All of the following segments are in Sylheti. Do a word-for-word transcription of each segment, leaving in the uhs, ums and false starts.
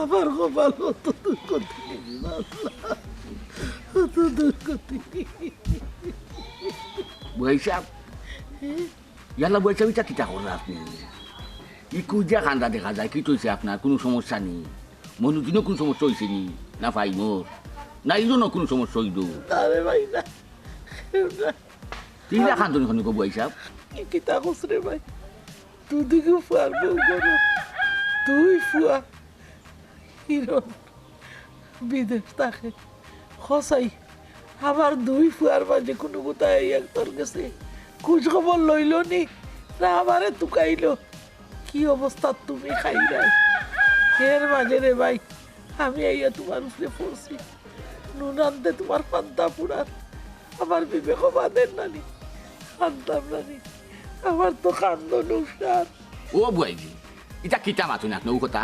আমার কপাল কত দুর্গতি, আল্লাহ, কত দুর্গতি। বুয়াই সাব, ইয়াল্লা বুয়াই সাব, ইটা কিতা কররা আপনে? ই কুজিয়া কান্দা দেখা যায়, কিতা অইছে আপনার? কুনু সমস্যা নি? মইনুদ্দিনও কুনু সমস্যা অইছে নি? না ফাইমর? না ইজনও কুনু সমস্যা অইলো? না রে ভাই, না। না। কিলা কান্দইন অখন গো বুয়াই সাব? ই কিতা কস রে ভাই? দুদিকে ফুয়ার বউ ঘরো, দুই ফুয়া হিরন বিদেশ থাকে। কছাইন, আমার দুই ফুয়ার মাঝে কুনুগুতা আইয়া তোর গেছে খুঁজ খবর লইলো নি, না আমারে তুকাইলো? কি অবস্থাত তুমি খাইরায়? এর মাঝে রে ভাই, আমি আইয়া তুমার উপরে পড়ছি। নুন আনতে তুমার পান্তা ফুরার। আমার বিবেকও বাদের নানি। কান্দতাম নানি। আমার তো কান্দন উসার। ও বুয়াইজি, ইটা কিতা মাতইন আপনে, ও কথা?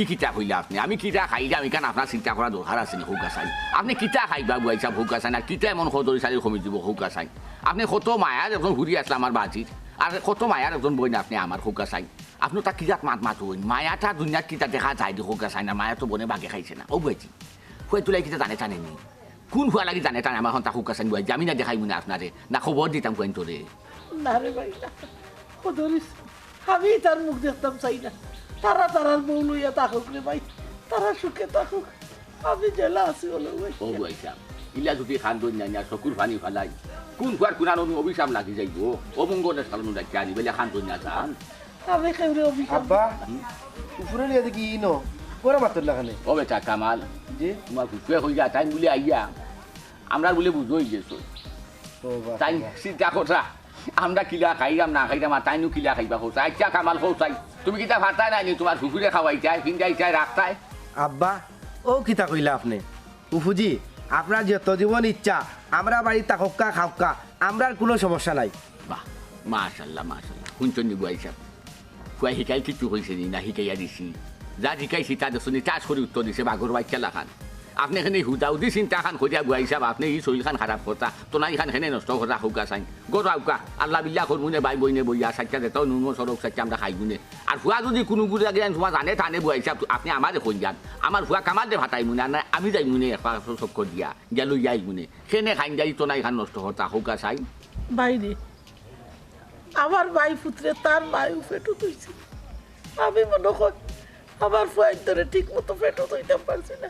ই কিতা কইলা আপনে? আমি কিতা খাইরাম, ইখান আপনার চিন্তা করার দরকার আছে নি, কউক্কা চাইন? আপনে কিতা খাইবা বুয়াই সাব, কউক্কা চাইন? আর কিতা এমন কদরি চালির কমি দিবো, কউক্কা চাইন? আপনে কত মায়ার একজন ফুরি আছলা আমার বাজির, আর কত মায়ার একজন বইন আপনে আমার, কউক্কা চাইন? আপনে তা কিজাত মাত মাতইন? মায়াটা দুনিয়াত কিতা দেখা যায় দি, কউক্কা চাইন? আর মায়া তো বনে বাঘে খাইছে না। ও বুয়াইজি, ফুয়াইন তুলাই কিতা জানে টানে নি? কুন ফুয়া লাগি জানে টানে আমার, অখন তা কউক্কা চাইন বুয়াইজি? আমি না দেখাইমু নি আপনারে, না খবর দিতাম ফুয়াইনতরে? না রে ভাই, না। ও ধরিস, আমি তার মুখ দেখতাম চাই না। তারা তারার বউ লইয়া থাকুক রে ভাই, তারা সুখে থাকুক, আমি জেলা আছি অলা ভাই। ও বুয়াই সাব, ইলা যুদি কান্দইন না, না চকুর পানি ফালাইন, কুন ফুয়ার কুনানো অভিশাপ লাগি যাইবো? অমঙ্গলের কারণে ডাকিয়া আনি, বলে কান্দইন না যান। আমি কেউরে অভিশাপ আব্বা, উপরে নিয়ে দেখি ইনো, ওরা মাতর লাখানে। ও বেটা কামাল, জি? তুমার ফুফুয়ে কইরা, তাইন বুলে আইয়া, আমরার বুলে বুঝ অই গেছে। ও বাবা। তাইন চিন্তা কররা, আমরা কিলা খাইরাম না খাইরাম, আর তাইনও কিলা খাইবা কউক্কা। আচ্ছা কামাল কউক্কা চাইন, তুমি কিতা পারতায় নায় নি তুমার ফুফুরে খাওয়াইতায়, ফিন্দাইতায়, রাখতায়? আব্বা, ও কিতা কইলা আপনে? ফুফুজি, আপনার যত জীবন ইচ্ছা, আমরার বাড়িত থাকউক্কা, খাউক্কা, আমরার কুনু সমস্যা নাই। বাহ, মাশাআল্লাহ, মাশাআল্লাহ। হুনছইন নি বুয়াই সাব? ফুয়ায় হিকাইল কিচ্ছু কইছে নি, না হিকাইয়া দিছি? যা হিকাইছি তা দেখছইন নি, ঠাস করি উত্তর দিছে, বাঘর বাইচ্চা লাখান। আপনে কেনে হুদাহুদি চিন্তা খান করিয়া বুয়াই সাব, আপনে ই শরীর খান খারাপ করতা, তনাই খান কেনে নষ্ট কররা কউক্কা চাইন? ঘরো আউক্কা, আল্লাহ বিল্লাহ করমুনে, ভাই বইনে বইয়া, সাইট্টা দেতাও নুনো সড়ক সাইট্টা আমরা খাইমুনে। আর ফুয়া যুদি কুনুগুরে লাগে, তুমার জানে টানে বুয়াই সাব, আপনে আমারে কইন যান। আমার ফুয়া কামালরে ফাটাইমুনে, আর না আমি যাইমুনে, এক পাক চক্কর দিয়া, গিয়া লইয়া আইমুনে। কেনে খাইন যাই তনাই খান নষ্ট করতা, কউক্কা চাইন? বাইরে। আমার ভাই পুতরে তার মায়ও পেটো থইছে। আমি মনো করি আমার ফুয়াইন্তরে ঠিক মতো পেটো থইতাম পারছি না,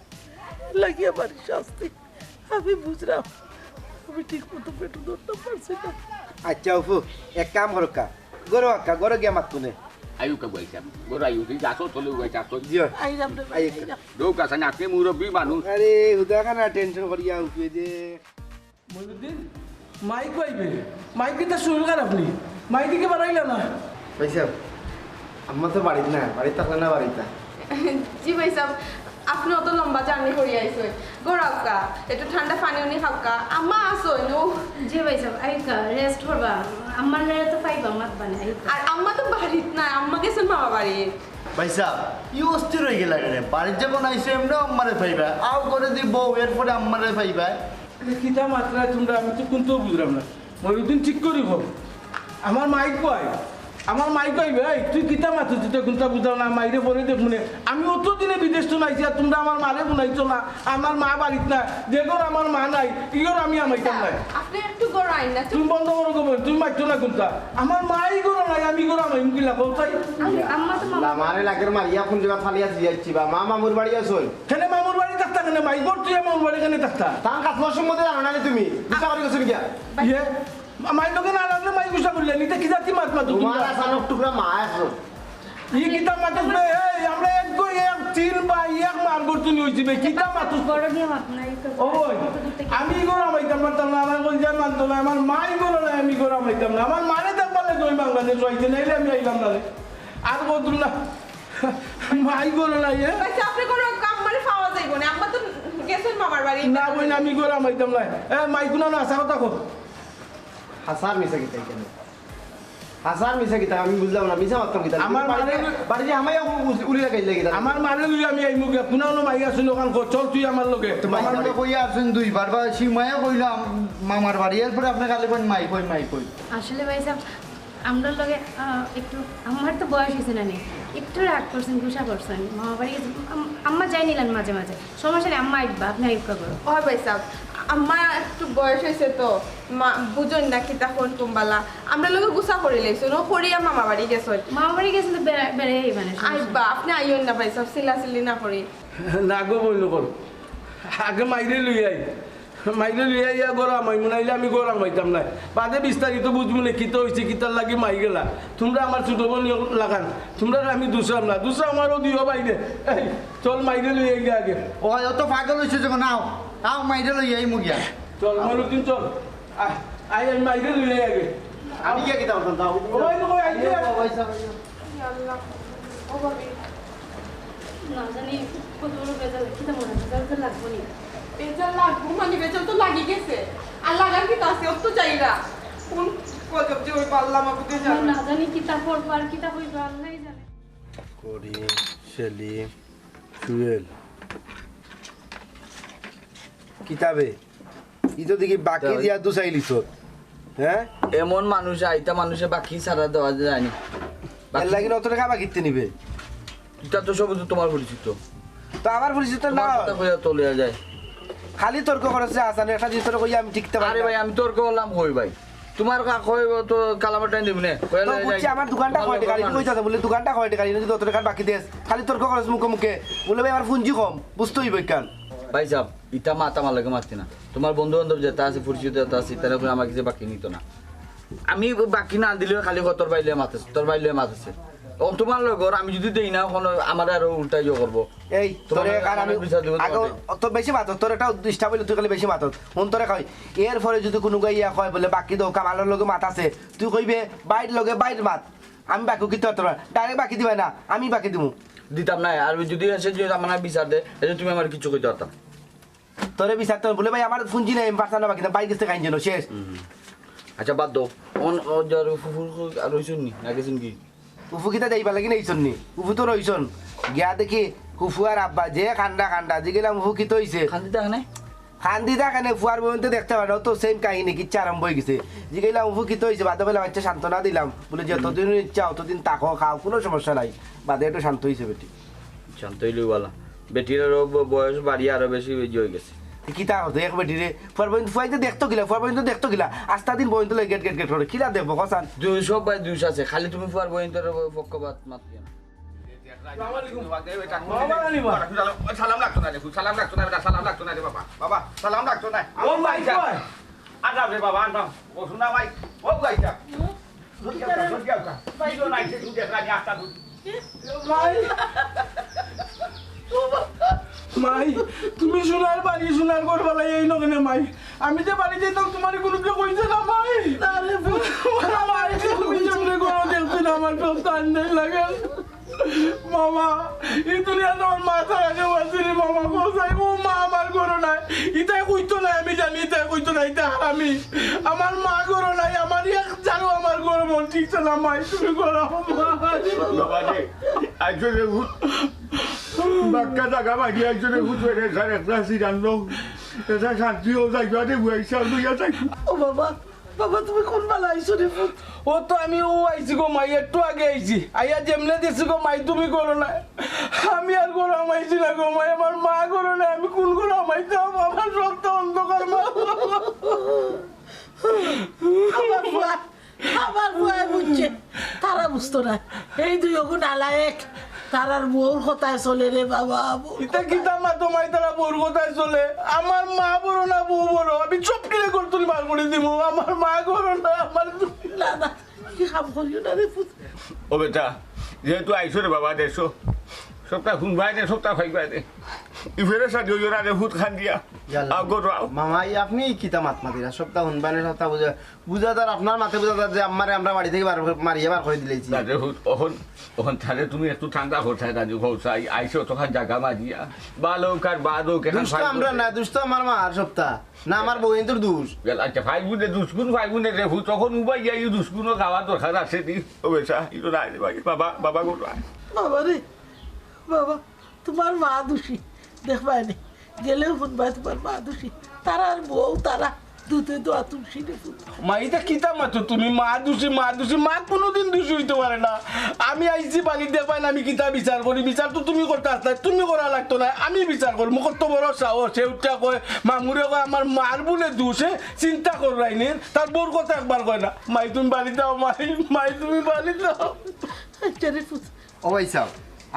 লাগি আমার ই শাস্তি। আমি বুঝরাম, আমি ঠিক মতো পেটো ধরতাম পারছি না। আচ্ছা, উফু, এক কাম করউক্কা, ঘরো আউক্কা, ঘরো গিয়া মাতমুনে। আইউক্কা বুয়াই সাব, ঘরো আইউক্কা, গাছও তলে উবাই থাকো। জি অয়। আইরাম রে ভাই, আইউক্কা। আইরাম। দৌকা সাইন, আপনে মুরব্বি মানুষ। আরে, হুদা খানা টেনশন করিয়া উঠে যে। মইনুদ্দিন, মাই কই আইবে? মাই কিতা শরীর খারাপ নি? মাই দেখি বারাইলা না। ভাই সাহেব, আম্মা তো বাড়িত না, বাড়িত থাকলে না বাড়িত না। জি ভাই সাহেব, আপনে অত লম্বা জার্নি করি আইছইন, ঘরো আউক্কা, একটু ঠান্ডা পানি উনি খাউক্কা, আম্মা আছইন, ও। জি ভাই সাহেব, আইউক্কা, রেস্ট করবা, আম্মারে তো পাইবা, মাতবা না, আইউক্কা। আর আম্মা তো বাড়িত নাই, আম্মা গেছইন মামা বাড়ি। ভাই সাহেব, ই অস্থির অই গেলা কেনে? বাড়িত যখন আইছো এমনেও আম্মারে পাইবা, আও ঘরো দি বউ, এরপরে আম্মারে পাইবা। আরে কিতা মাতরায় তুমরা, আমি তো কুন্তাউ বুঝরাম না। মইনুদ্দিন, ঠিক করি কও, আমার মাই কই? আমার মাই কই? এই, তুই কিতা মাতস, তুই তো কুন্তা বুঝরাম না, মাইরে পরে দেখমুনে। আমি অত দিনে বিদেশ থনে আইছি আর তুমরা আমার মারে হুনাইছো না, আমার মা বাড়িত নাই, যে ঘরো আমার মা নাই, ই ঘরো আমি হামাইতাম নায়। আপনে একটু ঘরো আইন না। তুমি বন্ধ করো গো বইন, তুমি মাতছো না কুন্তা। আমার মাই ঘরো নাই, আমি ঘরো হামাইমু কিলা, কও চাই? আম্মা তো মামা। না, মারে লাগের মারিয়া কুন জাগাত ফালিয়া দিয়া আইছি বা, মা মামুর বাড়ি আছইন। কেনে মামুর বাড়ি থাকতা কেনে? মাই ঘর তুই মামুর বাড়ি কেনে থাকতা? তান কাজ মশার মধ্যে জানো না নি তুমি? মিছা করি গেছো গিয়া। ইয়ে, মা-, মাই লগে না লাগলে মাই গুসা করলে, নিতে কি জাতি মাত মাতো তোমার তুমরা? আচানক টুকরা মা এখন। ই কিতা মাতস বে? এই, আমরা এক গো-, এক তিন ভাই, এক মার ঘর তুই অইছি বে, কিতা মাতস? বড় নিয়ে মাত নাই তো। ও বই, আমি ঘরো হামাইতাম পারতাম না, আমার কলিজায় মানতো না, আমার মাই ঘরো নাই, আমি ঘরো হামাইতাম না। আমার মারে দেখবার লাগি ওই বাংলাদেশ আইছি, নাইলে আমি আইলাম না রে। আর বদল না। মাই ঘরো নাই, এ? আচ্ছা, আপনে ঘরো আউক্কা, আম্মারে পাওয়া যাইবো না। আম্মা তো গেছইন মামার বাড়ি। না, বইন, আমি ঘরো হামাইতাম নায়। এ, মাই কুনানো, হাছা কথা কও। হাছা আর মিছা কিতা কেনে? হাছা আর মিছা কিতা? আমি বুঝলাম না, মিছা মাততাম কিতা? আমার বাড়িতে, মারে বাড়িতে হামাইয়া উ-, উ-, উলি লাগাইলে কিতা? আমার মারে লইয়া আমি আইমু গিয়া, কুনানো মাই আছইন অখান কও, চল তুই আমার লগে। তো মাই আমার লগে কইয়া আছইন দুইবার, বা সীমায়ে কইলাম মামার বাড়ি, এরপরে আপনে খালি কইন মাই কই, মাই কই। আসলে ভাই সাহেব, আমরার লগে, আহ, একটু, আম্মার তো বয়স অইছে না নি, একটু রাগ করছইন, গুসা করছইন, মামা বাড়ি গেছইন। আম-, আম্মা যাই নিলান মাঝে মাঝে, সমস্যা নাই, আম্মা আইবা, আপনে আইবা করো। ওই ভাই সাহেব, আম্মা একটু বয়স অইছে তো, মা বুঝইন না কিতা কোন কুম্বালা, আমরার লগে গুসা করি লাইছইন, ও করিয়া মামা বাড়ি গেছইন। মামা বাড়ি গেছইন তো বেড়া-, বেড়াই আইবা না, সমস্যা নাই। আইবা, আপনে আইন না ভাই সাহেব, চিল্লাচিল্লি না করি। না গো বইন, কর আগে মাইরে লই আই। মাইরে লইয়া ইয়া গরম আইমু, নাইলে আমি গরম আইতাম না। বাদে বিস্তারিত বুঝমু নে, কিতা অইছে, কিতার লাগি মাই গেলা। তুমরা আমার ছোট বইন লাখান, তুমরারে আমি দুষরাম না, দুষরাম আরো দিও বাইরে। এই, চল মাইরে লইয়া গিয়া আগে। ও, ও তো পাগল অইছে যে, নাও, আও মাইরে লইয়া আইমু গিয়া। চল, মনুদ্দিন চল। আয়, আয়, আমি মাইরে লইয়া আগে। আমি গিয়া কিতা করতাম, যাও। ও ভাই, তো কই আইছে? ও ভাই সাহেব, আইও। ইয়া আল্লাহ। ও ভাবি। না জানি কত বড় বেজাল, কিতা মনে হয়, বেজাল তো লাগবো নি। বেজাল লাগবো মানে বেজাল তো লাগি গেছে। আর লাগার কিতা আছে, ওর তো যাইরা। কোন গজব যে ওই পাল্লা মাবুদে জানে। না জানি কিতা করবো আর কিতা কইবো, আল্লাহই জানে। করিম, সেলিম, জুয়েল। কিতাবে? ই তো দেখি বাকি দিয়া দুসাই লিছত। হ্যাঁ? এমন মানুষ, আইতা মানুষে বাকি ছাড়া দেওয়া যায়নি। বাকি এর লাগি অত টেকা বাকিতে নিবে? ইটা তো সব তো তোমার পরিচিত। তো আমার পরিচিত না। তোমার কথা কইয়া তো লইয়া যায়। খালি তর্ক করছে আসানে, একটা জিনিস তোরে কইয়া আমি টিকতে পারি আরে না। ভাই, আমি তর্ক করলাম কই ভাই? তোমার কা-, কই তো কালামাটাই নিব নে। কইয়া তো লইয়া বুঝছি, যায়। আমার দোকানটা তোমার কয় লোকের টাকা? মানুষ। কইতাছে বলে, "দোকানটা কয় টাকা? ইনো যদি অত টেকার বাকি দেস, খালি তর্ক করছ মুখে মুখে।" বলে, "ভাই, আমার পুঞ্জি কম।" বুঝতে হইব কেন? ভাই সাহেব, ইতা মাত আমার লগে মারতে না। তোমার বন্ধু বান্ধব যেটা আছে, পরিচিত যেটা আছে, তারা করে আমার কাছে বাকি নিত না। আমি বাকি না দিলেও খালি কয়, "তোর বাইলে মাত আছে, তোর বাইলে মাত আছে।" এখন তোমার লগর আমি যদি দেই না, এখন আমার আরো উল্টা ইয়ে করবো। এই, তোমার তোরে লগে কার আমার আমি বিচার দিব আগে তোমার। অত বেশি মাতত, তোর একটা ডিস্টার্ব হইলে তুই খালি বেশি মাতত। মন তোরে কই, এরপরে যদি কোনো গাইয়া কয় বলে, "বাকি দাও, কামালর লগে মাত আছে", তুই কইবে, "বাইর লগে বাইর মাত, আমি বাকি কিতে পারতাম না, ডাইরেক্ট বাকি দিবায় না, আমি বাকি দিমু।" দিতাম না, আর যদি এসে যদি আমার বিচার দে, এসে তুমি আমার কিছু কইতে পারতাম। তোরে বিচার তো বলে, "ভাই, আমার পুঞ্জি নাই, আমি পারতাম না, বাকি না, বাইর গেছে খাইন যেন, শেষ।" হুম। আচ্ছা, বাদ দাও। অন, ও, যার ফুফু আর রইছন নি, না গেছন কি? ফুফু কিতা যাইবার লাগি নাইছন নি? ফুফু তো রইছন। গিয়া দেখি, ফুফু আর আব্বা যে কান্দা কান্দা, জিগেলাম, "ফুফু, কিতা হইছে?" কান্দি থাকে না? কান্দি থাকে না, ফুয়ার বইন তো দেখতে পারে না, ও তো সেম কাহিনী, কিচ্ছা আরম্ভ হয়ে গেছে। জিগেলাম, "ফুফু, কিতা হইছে?" বাদে বলে, "বাচ্চা সান্ত্বনা দিলাম।" বলে, "যতদিন ইচ্ছা, অতদিন থাকো, খাও, কোনো সমস্যা নাই।" বাদে একটু শান্ত হইছে বেটি। শান্ত হইলেও ভালা। বেটির আরো ব-, বয়স বাড়িয়া আরো বেশি বেশি হয়ে গেছে। কিতা হতো এক বেটিরে? ফুয়ার বইন, ফুয়াইতে দেখতো কিলা, ফুয়ার বইন তো দেখতো কিলা। আস্তা দিন বইন তো লাগে গেট গেট গেট করে। কিলা দেখবো, কসান? দুই সব ভাই দুষ আছে। খালি তুমি ফুয়ার বইন তোর পক্ষপাত মাত দিও না। আসসালামু আলাইকুম। বাবা, আনি বা। সালাম লাগতো না রে, সালাম লাগতো না, বেটা, সালাম লাগতো না রে বাবা। বাবা, সালাম লাগতো না। ও মাই গড। আনতাম রে বাবা, আনতাম। ও শোনা ভাই, ও ভাই যা। মাই, তুমি সোনার বাড়ি, সোনার ঘর বালাই এই নগনে মাই। আমি যে বাড়ি যাইতাম, তোমার কোনো কেউ কইছে না মাই। না রে, মাই, তুমি যেমনি করো দেখছি না, আমার সব টান নেই লাগে। মামা, এই দুনিয়াত আমার মা ছাড়া কেউ আছে রে মামা, কোথায়? ও মা আমার ঘরো নাই। ইতায় কইতো নাই, আমি জানি ইতায় কইতো নাই, ইতা হারামি। আমার মা ঘরো নাই, আমার এক জানো আমার ঘরো মন ঠিক না, মাই তুমি করো, মা। বাবা রে, আইছো রে ভূত। বাক্কা জাগা বাড়ি আইছো রে ভূত, বেড়ে স্যার একটা সিরান লোক। এটা শান্তি ও যাইবা রে, বুয়াই সাল লইয়া যাই। ও বাবা, বাবা, তুমি কোন বালা আইছো রে পুত? ও তো আমি ও আইছি গো মাই, একটু আগে আইছি। আইয়া যেমনে দিছি গো মাই, তুমি করো না। আমি আর ঘরো হামাইছি না গো মাই, আমার মা করো না, আমি কোন ঘরো হামাইতাম? আমার সব তো অন্ধকার মা। আমার ফুয়া, আমার ফুয়ায় বুঝছে, তারা বুঝতো না। এই দুই ওগু নালায়েক, তারার বউর কথায় চলে রে বাবা, বউর ইতা কথায়। কিতা মাতো মাই, তারা বউর কথায় চলে? আমার মা বড় না বউ বড়? আমি চুপ করে ঘর তুলি বার করে দিব। আমার মা বড় না, আমার না, না, কি কাম করিও না রে পুত। ও বেটা, যেহেতু আইছো রে বাবা, দেখছো, সবটা শুনবায় রে, সবটা পাইবায় রে। ই ফেরে সাথে ওই ওরা রে ভূত খান দিয়া। ইয়াল্লা। আগ করো, আও। মামা, এই আপনি কিতা মাত মাতিরা? সবটা শুনবায় না, সবটা বুঝা-, বুঝা যার আপনার মাতে বুঝা যার যে আম্মারে আমরা বাড়ি থেকে বার করে, মারিয়া বার করে দিলাইছি। না রে ভূত, অখন, অখন তাহলে তুমি একটু ঠান্ডা হও, ঠান্ডা হও, আই-, আইসো তখন জাগা মারিয়া। ভালো হোক আর বাদ হোক, এখন দুষ্ট ফাইট আমরা করতে। না, দুষ্ট আমার মা আর সবটা। না, আমার বউইন্তর দুষ। গেল, আচ্ছা, ফাইগুনে দুষগুন, ফাইগুনে রে ভূত, তখন উবাই গিয়া এই দুষগুনও খাওয়া দরকার আছে নি। ও বেটা, এই তো নাই রে ভাই, বাবা, বাবা গো, নাই। বাবা রে, বাবা, তোমার মা দুষী। দেখবায় নি, গেলেও শুনবায় তোমার মা দুষী। তারার বউ তারা। দুধে দোয়া তুলসী রে পুত। মা, ইতা কিতা মাতো তুমি? মা দুষী, মা দুষী, মা কুনুদিন দুষী অইতো পারে না। আমি আইছি বাড়িত, দেখবায় না আমি কিতা বিচার করি, বিচার তো তুমি করতায় আছলায়, তুমি করা লাগতো নায়, আমি বিচার করমু। কত বড় সাহস, হে উঠিয়া কয়, মামুরে কয় আমার মার বুলে দুষ, হে চিন্তা কররায় নি, তার বউর কথা একবার কয় না। মাই তুমি বাড়িত আও, মাই, মাই তুমি বাড়িত আও। আচ্ছা রে পুত। ও ভাইসাব,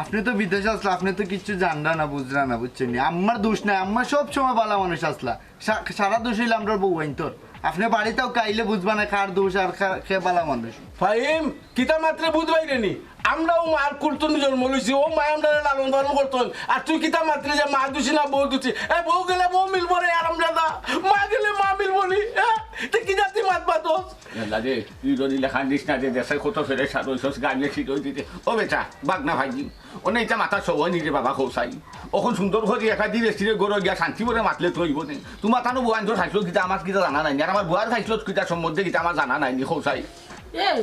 আপনে তো বিদেশো আছলা, আপনে তো কিচ্ছু জানরা না, বুঝরা না, বুঝছইন নি? আম্মার দুষ নাই, আম্মা সব সময় ভালা মানুষ আছলা। সা-, সারা দুষ অইলো আমরার বউয়াইন্তর। আপনে বাড়িত আউক্কা, আইলে বুঝবা না কার দুষ আর কা-, কে ভালা মানুষ। ফাহিম, কিতা মাতরে বুঝবায় রে নি? আমরাও মার কুল তনে জন্ম লইছি, অউ মায় আমরারে লালন পালন করছইন। আর তুই কিতা মাতরে যে মা দুষী না বউ দুষী? এ বউ গেলে বউ মিলবো রে, আরামজাদা। মা গেলে মা মিলবো নি, হ্যাঁ? তুই কি জাতি মাত মাতস? আল্লাহ রে, তুই যদি লেখা দিস না যে দেশে কত ফেরে সার হইছস, গাড়িয়ে সিট হই দিতে। ও বেটা, বাগনা ভাইজি, অনে ইতা মাথা সব হয়নি রে বাবা, খোসাই। অখন সুন্দর করি একটা ধীরে স্থিরে ঘরো গিয়া শান্তি করে মাতলে তো হইব নে। তুমার তানো বউ আনছো খাইছো কিতা, আমার কিতা জানা নাই নি। আর আমার বুয়ার খাইছলত কিতা সম্বন্ধে কিতা আমার জানা নাই নি, খোসাই। এই,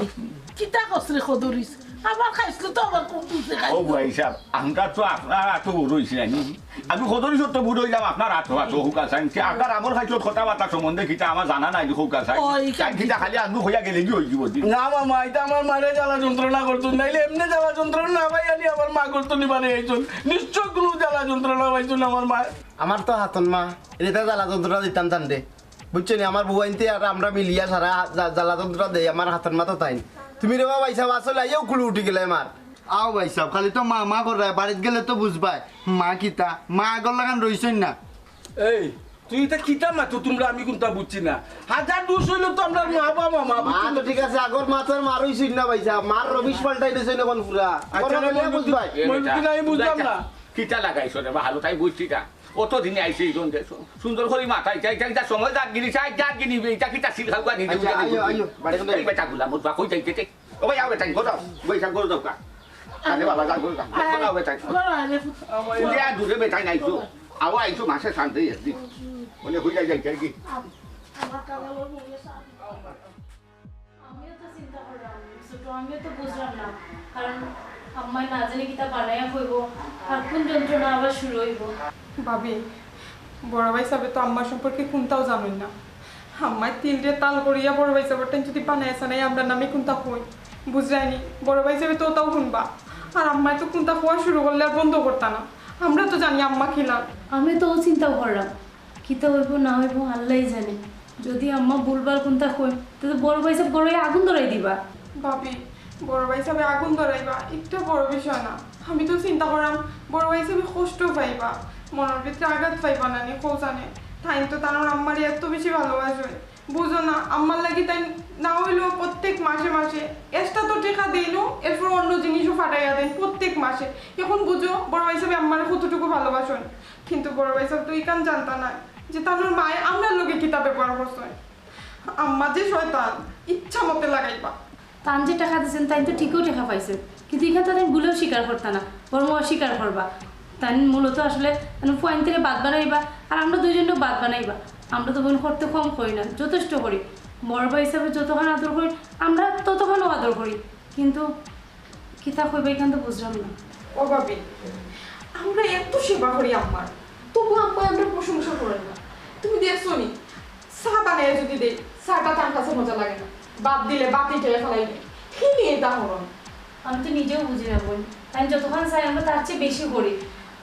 কিতা কস রে খদরিস? আমার খাইছলত তো আমার কোন বুঝে ও খাইছলত। ভাইসাব, আমরা তো আপনার আতো বড় হইছি না নি। আমি খদরিসর তো বুড়া অইলাম, আপনার আতো আতো হুকা চাইন। কি আপনার আমল খাইছলত কথাবার্তা সম্বন্ধে কিতা আমার জানা নাই নি, হুকা চাইন। ও, এই তাই কিতা খালি আঙ্গু হইয়া গেলে কি হইব দি? না মামা, ইতা আমার মারে জ্বালা যন্ত্রণা করতো, নাইলে এমনে জ্বালা যন্ত্রণা না পাই আনি আমার মা করতো নি বানাই আইছইন। নিশ্চয় কুনু জ্বালা যন্ত্রণা পাইছইন আমার মা। আমার তো হাতন মা, এটা জ্বালা যন্ত্রণা দিতাম জান রে। বুঝছো নি, আমার বউ আনতে আর আমরা মিলিয়া সারা জা-, জ্বালা যন্ত্রণা দেই, আমার হাতন মা তো তাইন। তুমি রে বাবা, ভাইসাব, আসলে আইয়াও কুলু উঠি গেলে আমার। আও ভাইসাব, খালি তো মা মা কররায়, বাড়িত গেলে তো বুঝবায় মা কিতা, মা আগর লাখান রইছইন না। এই, তুই ইতা কিতা মাতো তুমরা, আমি কুনতা বুঝছি না। হাজার দুষ অইলো তো আমরার মা বা মামা, মা বুঝছি তো না। ঠিক আছে, আগর মা তো আর মা রইছইন না ভাইসাব, মার রবিশ পাল্টাই দিছইন অখন পুরা। আচ্ছা, অখন না, বুঝবায়। মইনুদ্দিন, আমি বুঝলাম না। কিতা লাগাইছো রে বা, হালো তাই বুঝছি না। অত দিনে আইছে এই জন দেশো। সুন্দর করি মাথায় চাই, চাই, তার সময় যাক গিরি, চাই যাক গিরি, এটা কিতা সিল খাওয়া নি, আচ্ছা, আইও, আইও, বাড়ি কোথায়? এই বেটা গুলা, মোর বাপ কই যাইতে তে? ও ভাই, আও বেটা, ঘরো আও। বই থাক, ঘরো যাও কা। আরে বাবা, যাও, ঘরো যাও। ঘরো আও বেটা। ঘরো আয় রে পুত। উঠে আর দূরে বেটা নাই তো। আও আইছো মাসে শান্তি একদিন। মানে হই যায়, যাই, যাই কি? আমার কাকা বলবো, আমিও তো চিন্তা করলাম, ছোট, আমিও তো বুঝলাম না, কারণ আম্মায় না জানি কিতা বানাইয়া কইব, আর কোন যন্ত্রণা আবার শুরু হইব। ভাবি, বড় ভাইসাবে তো আম্মার সম্পর্কে কোনটাও জানইন না। আম্মায় তিলরে তাল করিয়া বড় ভাইসাবর টাইম যদি বানাইয়া সানাই আমরার নামে কোনটা কই, বুঝরায়নি? বড় ভাইসাবে তো ওটাও শুনবা। আর আম্মায় তো কোনটা কওয়া শুরু করলে আর বন্ধ করতা না। আমরা তো জানি আম্মা খিলান। আমি তো ও চিন্তাও করলাম, কিতা হইব না হইব আল্লাহই জানে। যদি আম্মা ভুলভাল কোনটা কই, তে তো বড় ভাইসাব ঘরো আগুন ধরাই দিবা। ভাবি, বড় ভাইসাবে আগুন ধরাইবা, একটা বড় বিষয় না। আমি তো চিন্তা করাম, বড় ভাইসাবে কষ্ট পাইবা, মনর ভিতরে আঘাত পাইবা না নি, কও জানে। তাইন তো তানর আম্মারে এত বেশি ভালোবাসইন, বুঝো না? আম্মার লাগি তাইন না হইলেও প্রত্যেক মাসে মাসে extra তো টেকা দেইনউ, এরপর অন্য জিনিসও ফাটাইয়া দেইন প্রত্যেক মাসে। এখন বুঝো, বড় ভাইসাবে আম্মারে কতটুকু ভালোবাসইন। কিন্তু বড় ভাইসাব তো ইখান জানতা নায় যে তানর মায়ে আমরার লগে কিতা ব্যবহার করছইন। আম্মা যে শয়তান, ইচ্ছা মতে লাগাইবা। তান যে টেকা দিছইন, তাইন তো ঠিকউ টেকা পাইছইন, কিন্তু ইখান তো তাইন ভুলেও স্বীকার করতা না, বরং অস্বীকার করবা। তাইন মূলত আসলে তান ফুয়াইন্তরে বাদ বানাইবা, আর আমরা দুইজনরেও বাদ বানাইবা। আমরা তো বইন করতে কম করি না, যথেষ্ট করি। বড় ভাইসাবে যতখান আদর করি, আমরা ততখানও আদর করি, কিন্তু কিতা কইবা, ইখান তো বুঝলাম না। ও ভাবি, আমরা এত সেবা করি আম্মার, তবু আম্মায় আমরার প্রশংসা করইন না। তুমি দেখছো নি, চা বানাইয়া যদি দেই, চাটা তান কাছে মজা লাগে না, বাদ দিলে বাতি টেয়া ফেলাই দেয়। কি নিয়ে তা হরণ? আমি তো নিজেও বুঝি না বইন, তাইন যতখান চাইন আমরা তার চেয়ে বেশি করি।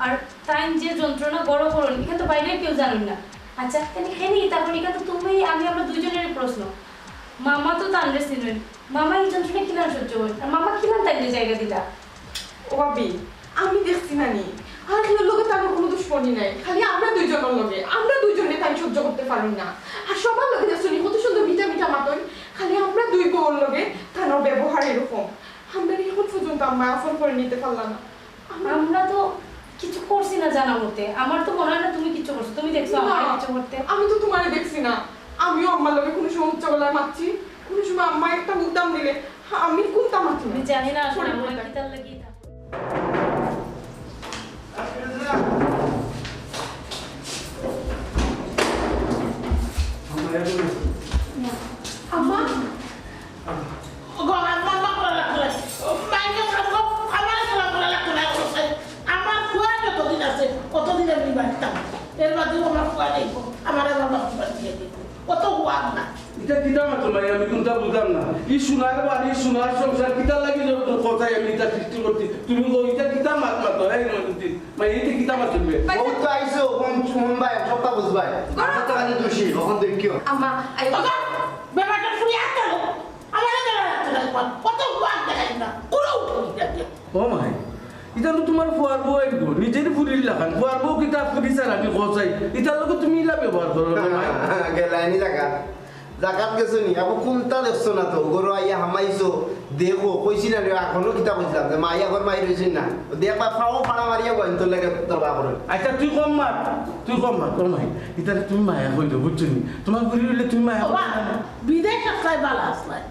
আর তাইন যে যন্ত্রণা ঘরো করইন, ইখান তো বাইরে কেউ জানইন না। আচ্ছা, তাইলে হেনি তখন ইখান তো তুমি, আমি, আমরা দুইজনেরই প্রশ্ন। মামা তো তানরে চিনইন, মামা এই যন্ত্রণা কিলান সহ্য করইন, আর মামা কিলান তাইলে জায়গা দিলা? ও ভাবি, আমি দেখছি না নি, আর কেউর লগে তানর কোনো দুশমনি নাই, খালি আমরা দুইজনর লগে, আমরা দুইজনে তাইন সহ্য করতে পারইন না। আর সবার লগে দেখছো নি কত সুন্দর মিঠা মিঠা মাতইন, খালি আমরা দুই বউর লগে তানর ব্যবহার এরকম। আমরা এখন পর্যন্ত আম্মা আফন করে নিতে পারলা না। আমরা তো কিছু করছি না জানা মতে। আমার তো মনে হয় না তুমি কিছু করছো। তুমি দেখছো না, আমারে কিছু করতে? আমি তো তোমারে দেখছি না। আমিও আম্মার লগে কোনো সময় উচ্চ গলায় মাতছি, কোনো সময় আম্মা একটা উদ্দাম দিলে আমি কোনটা মাতি না। আমি জানি না আসলে সরি, আমার বলতে। কিতার লাগি এটা। আম্মা। ওগো, আমার মা করা লাগতো না। ও, মাইকে খাবো, আমার খাওয়া করা লাগতো না। আমার ফুয়া যতদিন আছে, অতদিন আমি বাঁচতাম। এর বাদেও আমার ফুয়া দেখবো, আমার আমার বাবা দিয়ে দেখবো। অত ইটা কিতা মাতো মাই, আমি কুনতা বুঝলাম না। ই সোনার বাড়ি, সোনার সংসার, কিতার লাগি যে তোর কথায় আমি ইটা সৃষ্টি করছি? তুমি কও, ইটা কিতা মাত মাতো, এই মইনুদ্দিন? মাই, ইটা কিতা মাতো বে? ভাই, ও তো আইছো, কোন, কোন ভাই, সবটা বুঝবাই। আমরা তো খালি দোষী, অখন দেখিও। আম্মা, আই বাবা, ব্যাপারটা শুনি আর চলো। আমার ব্যাপার রাখতে লাগবে। কত ওয়াক দেখাই না। কোনো উঠে ও মাই, ইটা তো তোমার ফুয়ার বউ আইবো, নিজের ফুরির লাখান। ফুয়ার বউ কিতা ফুরি ছাড়া আমি কও চাই। ইটার লগে তুমি ইলা ব্যবহার করো না, মাই। গেলাইনি জাগাত। জাগাত গেছো নি? আবু কুনতা দেখছো না তো? ঘরো আইয়া হামাইছো, দেখো, কইছি না রে, এখনো কিতা কইছিলাম যে মাইয়া ঘর মাই রইছইন না। দেখবা ফাও ফাড়া মারিয়া বইন তোর লাগে তরবা করো। আচ্ছা, তুই কম মাত, তুই কম মাত, কম মাত। ইতারে তুমি মায়া কইলো, বুঝছো নি? তোমার ঘুরি হইলে তুমি মায়া বাবা, করো না। বিদেশ আসলাই বালা আসলাই।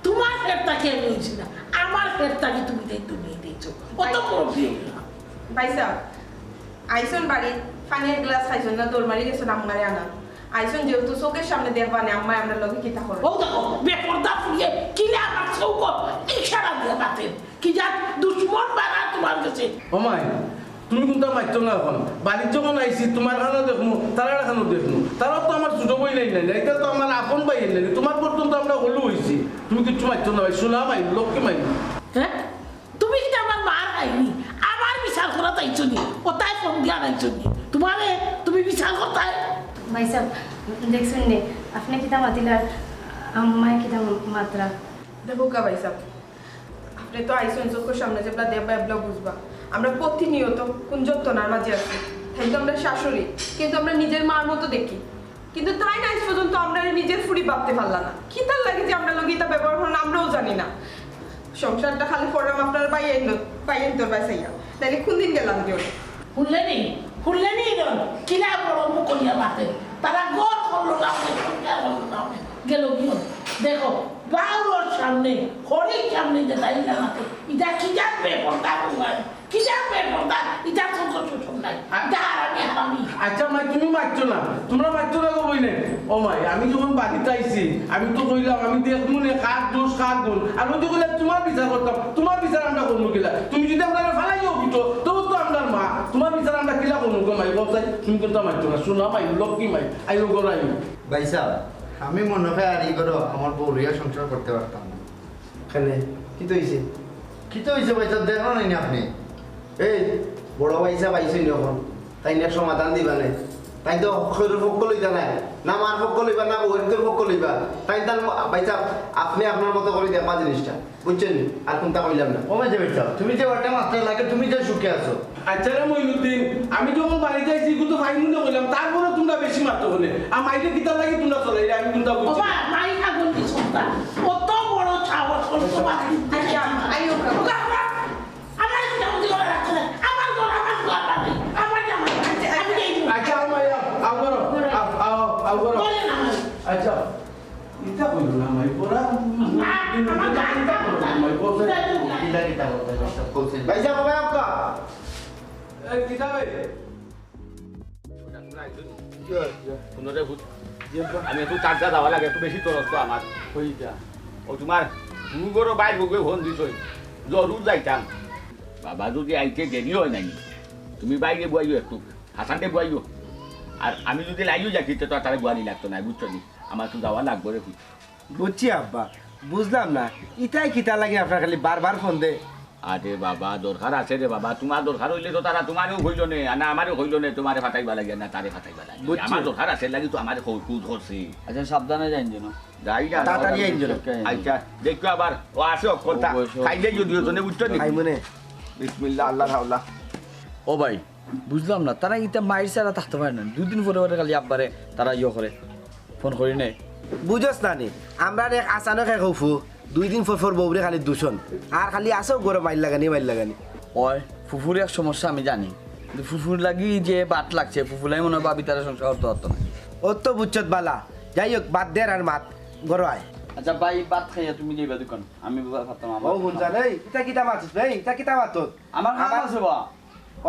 তোমার ফেরতা কে আমি হইছি না, আমার ফেরতা কি তুমি দেই, তুমি দিয়েছো। অত বড় বিয়ে না। ভাইসাব, আইছন বাড়ি, পানির গ্লাস খাইছন না, দৌড় মারি গেছন আমারে আনা। আইছন যেহেতু চোখের সামনে দেখবা নে, আম্মায় আমরার লগে কিতা করে। ও দেখো, বেপর্দা ফুরিয়ে কিলা আমার চোখ ইশারা দিয়ে মাতের। কি জাত দুশমন বানা তোমার গেছে। ও মাই, তুমি কুনতা মাতছো না অখন? বাড়িত যখন আইছি, তোমার খানো দেখমু, তারার খানো দেখমু। তারাও তো আমার ছোট বইন নায় না, ইটা তো আমার আপন ভাই নায় না। তোমার পর্যন্ত আমরা হলু হইছি। তুমি কিচ্ছু মাতছো না ভাই, সোনা মাই, লক্ষ্মী মাই। হ্যাঁ? তুমি কিতা আমার মার খাইনি? আমার বিচার করাত আইছো নি? ও তাই ফোন দিয়া আইছো নি? তোমারে, তুমি বিচার করতায়? ভাইসাব, দেখছইন নি, আপনে কিতা মাতিলার, আম্মায় কিতা মাতরা? দেখো কা ভাইসাব, আপনে তো আইছন চোখের সামনে যেবলা দেখবা এবলা বুঝবা। আমরা প্রতিনিয়ত কোন যন্ত্রণার মাঝে আছি। তাই তো আমরা শাশুড়ি, কিন্তু আমরা নিজের মার মতো দেখি। কিন্তু তাই না আজ পর্যন্ত আমরা নিজের ফুরি ভাবতে পারলা না। কিতার লাগি যে আমরার লগে ইতা ব্যবহার হন আমরাও জানি না। সংসারটা খালি করলাম আপনার ভাই আইন, ভাই আইন তোর ভাই চাইয়া। তাইলে কোন দিন গেলাম যে ওটা? হুনলে নি? হুনলে নি ইরন? কিলা বড় মুখ করিয়া মাতে। তারা ঘর করলো না, সংসার করলো না। গেল কি হল? দেখো, বাউরর সামনে, হরির সামনে যে তাই না মাতে। ইটা কি জাত বেপর্দা কুমার? কি জাত বেপর্দা? ইটা তো তো সুযোগ নাই। আ- ইটা হারামি, হারামি। আচ্ছা মাই, তুমি মাতছো না, তোমরা মাতছো না গো বইনে। ও মাই, আমি যখন বাড়িত আইছি, আমি তো কইলাম, আমি দেখমু নে কার দোষ, কার গুণ। আর ওই যে কইলাম, তোমার বিচার করতাম, তোমার বিচার আমরা করমু কিলা? তুমি যদি আমরা ফালাইও উঠো, তো তো আমরার মা, তোমার বিচার আমরা কিলা করমু গো মাই? বলতাই, তুমি কিন্তু মাতছো না, সোনা মাই, লক্ষ্মী মাই, আইও গো রাইও। ভাইসাব, আমি মনে হয় আর ই ঘরো আমার বউ লইয়া সংসার করতে পারতাম না। কেনে? কিতা অইছে? কিতা অইছে ভাইসাব, দেখরা নায় নি আপনে? এই, বড় ভাইসাব আইছইন অখন। তাইন এক সমাধান দিবা নে। তাইন তো হকলর পক্ষ লইতা নায়। না মার পক্ষ লইবা, না বউয়ের পক্ষ লইবা। তাইন তান মা-, ভাইসাব, আপনে আপনার মতো করি দেখবা জিনিসটা। বুঝছইন নি? আর কুনতা কইলাম না। ও ভাই, যে ভাইসাব, তুমি যে ওটা মাতরায় লাগে, তুমি যে সুখে আছো। আচ্ছা রে মইনুদ্দিন, আমি যখন বাড়িত আইছি, কিন্তু ভাই মনে কইলাম, তারপরে তোমরা বেশি মাতো বলে। আর মাইরে কিতার লাগি তোমরা চলাইলে, আমি কুনতা বুঝছি না। বাবা, মাই আগুন কি সন্তান? কত বড় সাহস, কত বাড়ি। আচ্ছা, আইও, কাকু। বাবা, আমার কিতা বুদ্ধি করে রাখছে না? আমার ঘর, আমার ঘর, আমার, আমার জামাই। আমি যাই। আচ্ছা, আমার, আমার, আ-, আ-, আমার। বলে না, আমার। আচ্ছা। ইতা কইল না, মাই, পড়া। না, আমার গান ইতা কইল না, মাই, পড়া। ইতা, ইতা, ইতা, ইতা, ইতা, কইছে। ভাইসাব, ভাই, আপকা। এ, কিতা ভাই? হুনো রে, ভূত। জি, আব্বা। আমি একটু তার যা যাওয়া লাগে, একটু বেশি তরস তো আমার। কই যা? ও তোমার হুগুরো বাইর বউয়ে ফোন দিছইন, জরুর যাইতাম। বাবা যদি আইতে দেরি হয় নাই, তুমি বাইরে বইও একটু, হাসানরে বইও। আর আমি যদি লাইও যাই, তো আর তারে বওয়ানি লাগতো না, বুঝছো নি? আমার একটু যাওয়া লাগবো রে, ভূত। বুঝছি আব্বা, বুঝলাম না, ইতায় কিতা লাগে আপনার খালি বারবার ফোন দে? আরে বাবা, দরকার আছে রে বাবা, তোমার দরকার অইলে তো তারা তোমারেও কইলো নে, আর না আমারেও কইলো নে, তোমারে ফাটাইবা লাগে না, তারে ফাটাইবা লাগে। বুঝছি। আমার দরকার আছে লাগি তো আমারে কো-, কুদ করছে। আচ্ছা, সাবধানে যাইন যেন। যাই না, তাড়াতাড়ি আইন যেন। আচ্ছা, দেখো আবার, ও আছে অকলতা, অবশ্যই। খাইলে যদিও জনে বুঝছো নি? খাই মনে। বিসমিল্লাহ, আল্লাহর হাওলা। ও ভাই, বুঝলাম না, তারা ইতা মাইর ছাড়া থাকতে পারে না। দুই দিন পরে পরে খালি আব্বারে তারা ইয়ে করে, ফোন করি নেয়। বুঝস না নি, আমরার এক আচানক এক ফুফু, দুই দিন পর পর বউরে খালি দূষণ, আর খালি আছে ঘরো মাইর লাগানি, মাইর লাগানি। ওই ফুফুর এক সমস্যা আমি জানি, কিন্তু ফুফুর লাগি যে বাট লাগছে, ফুফুলাই মনে হয় ভাবি তারা সংসার করতে পারতো না। ও তো বুঝছত বালা, যাই হোক, বাদ দে আর মাত, ঘরো আয়। আচ্ছা ভাই, ভাত খাইয়া তুমি যাইবা দোকান, আমি বা-, ভাত আমার ও হুনছা রে, ইতা কিতা মাতছ বে, ইতা কিতা মাতছ? আমার কাম আমার আছে বা।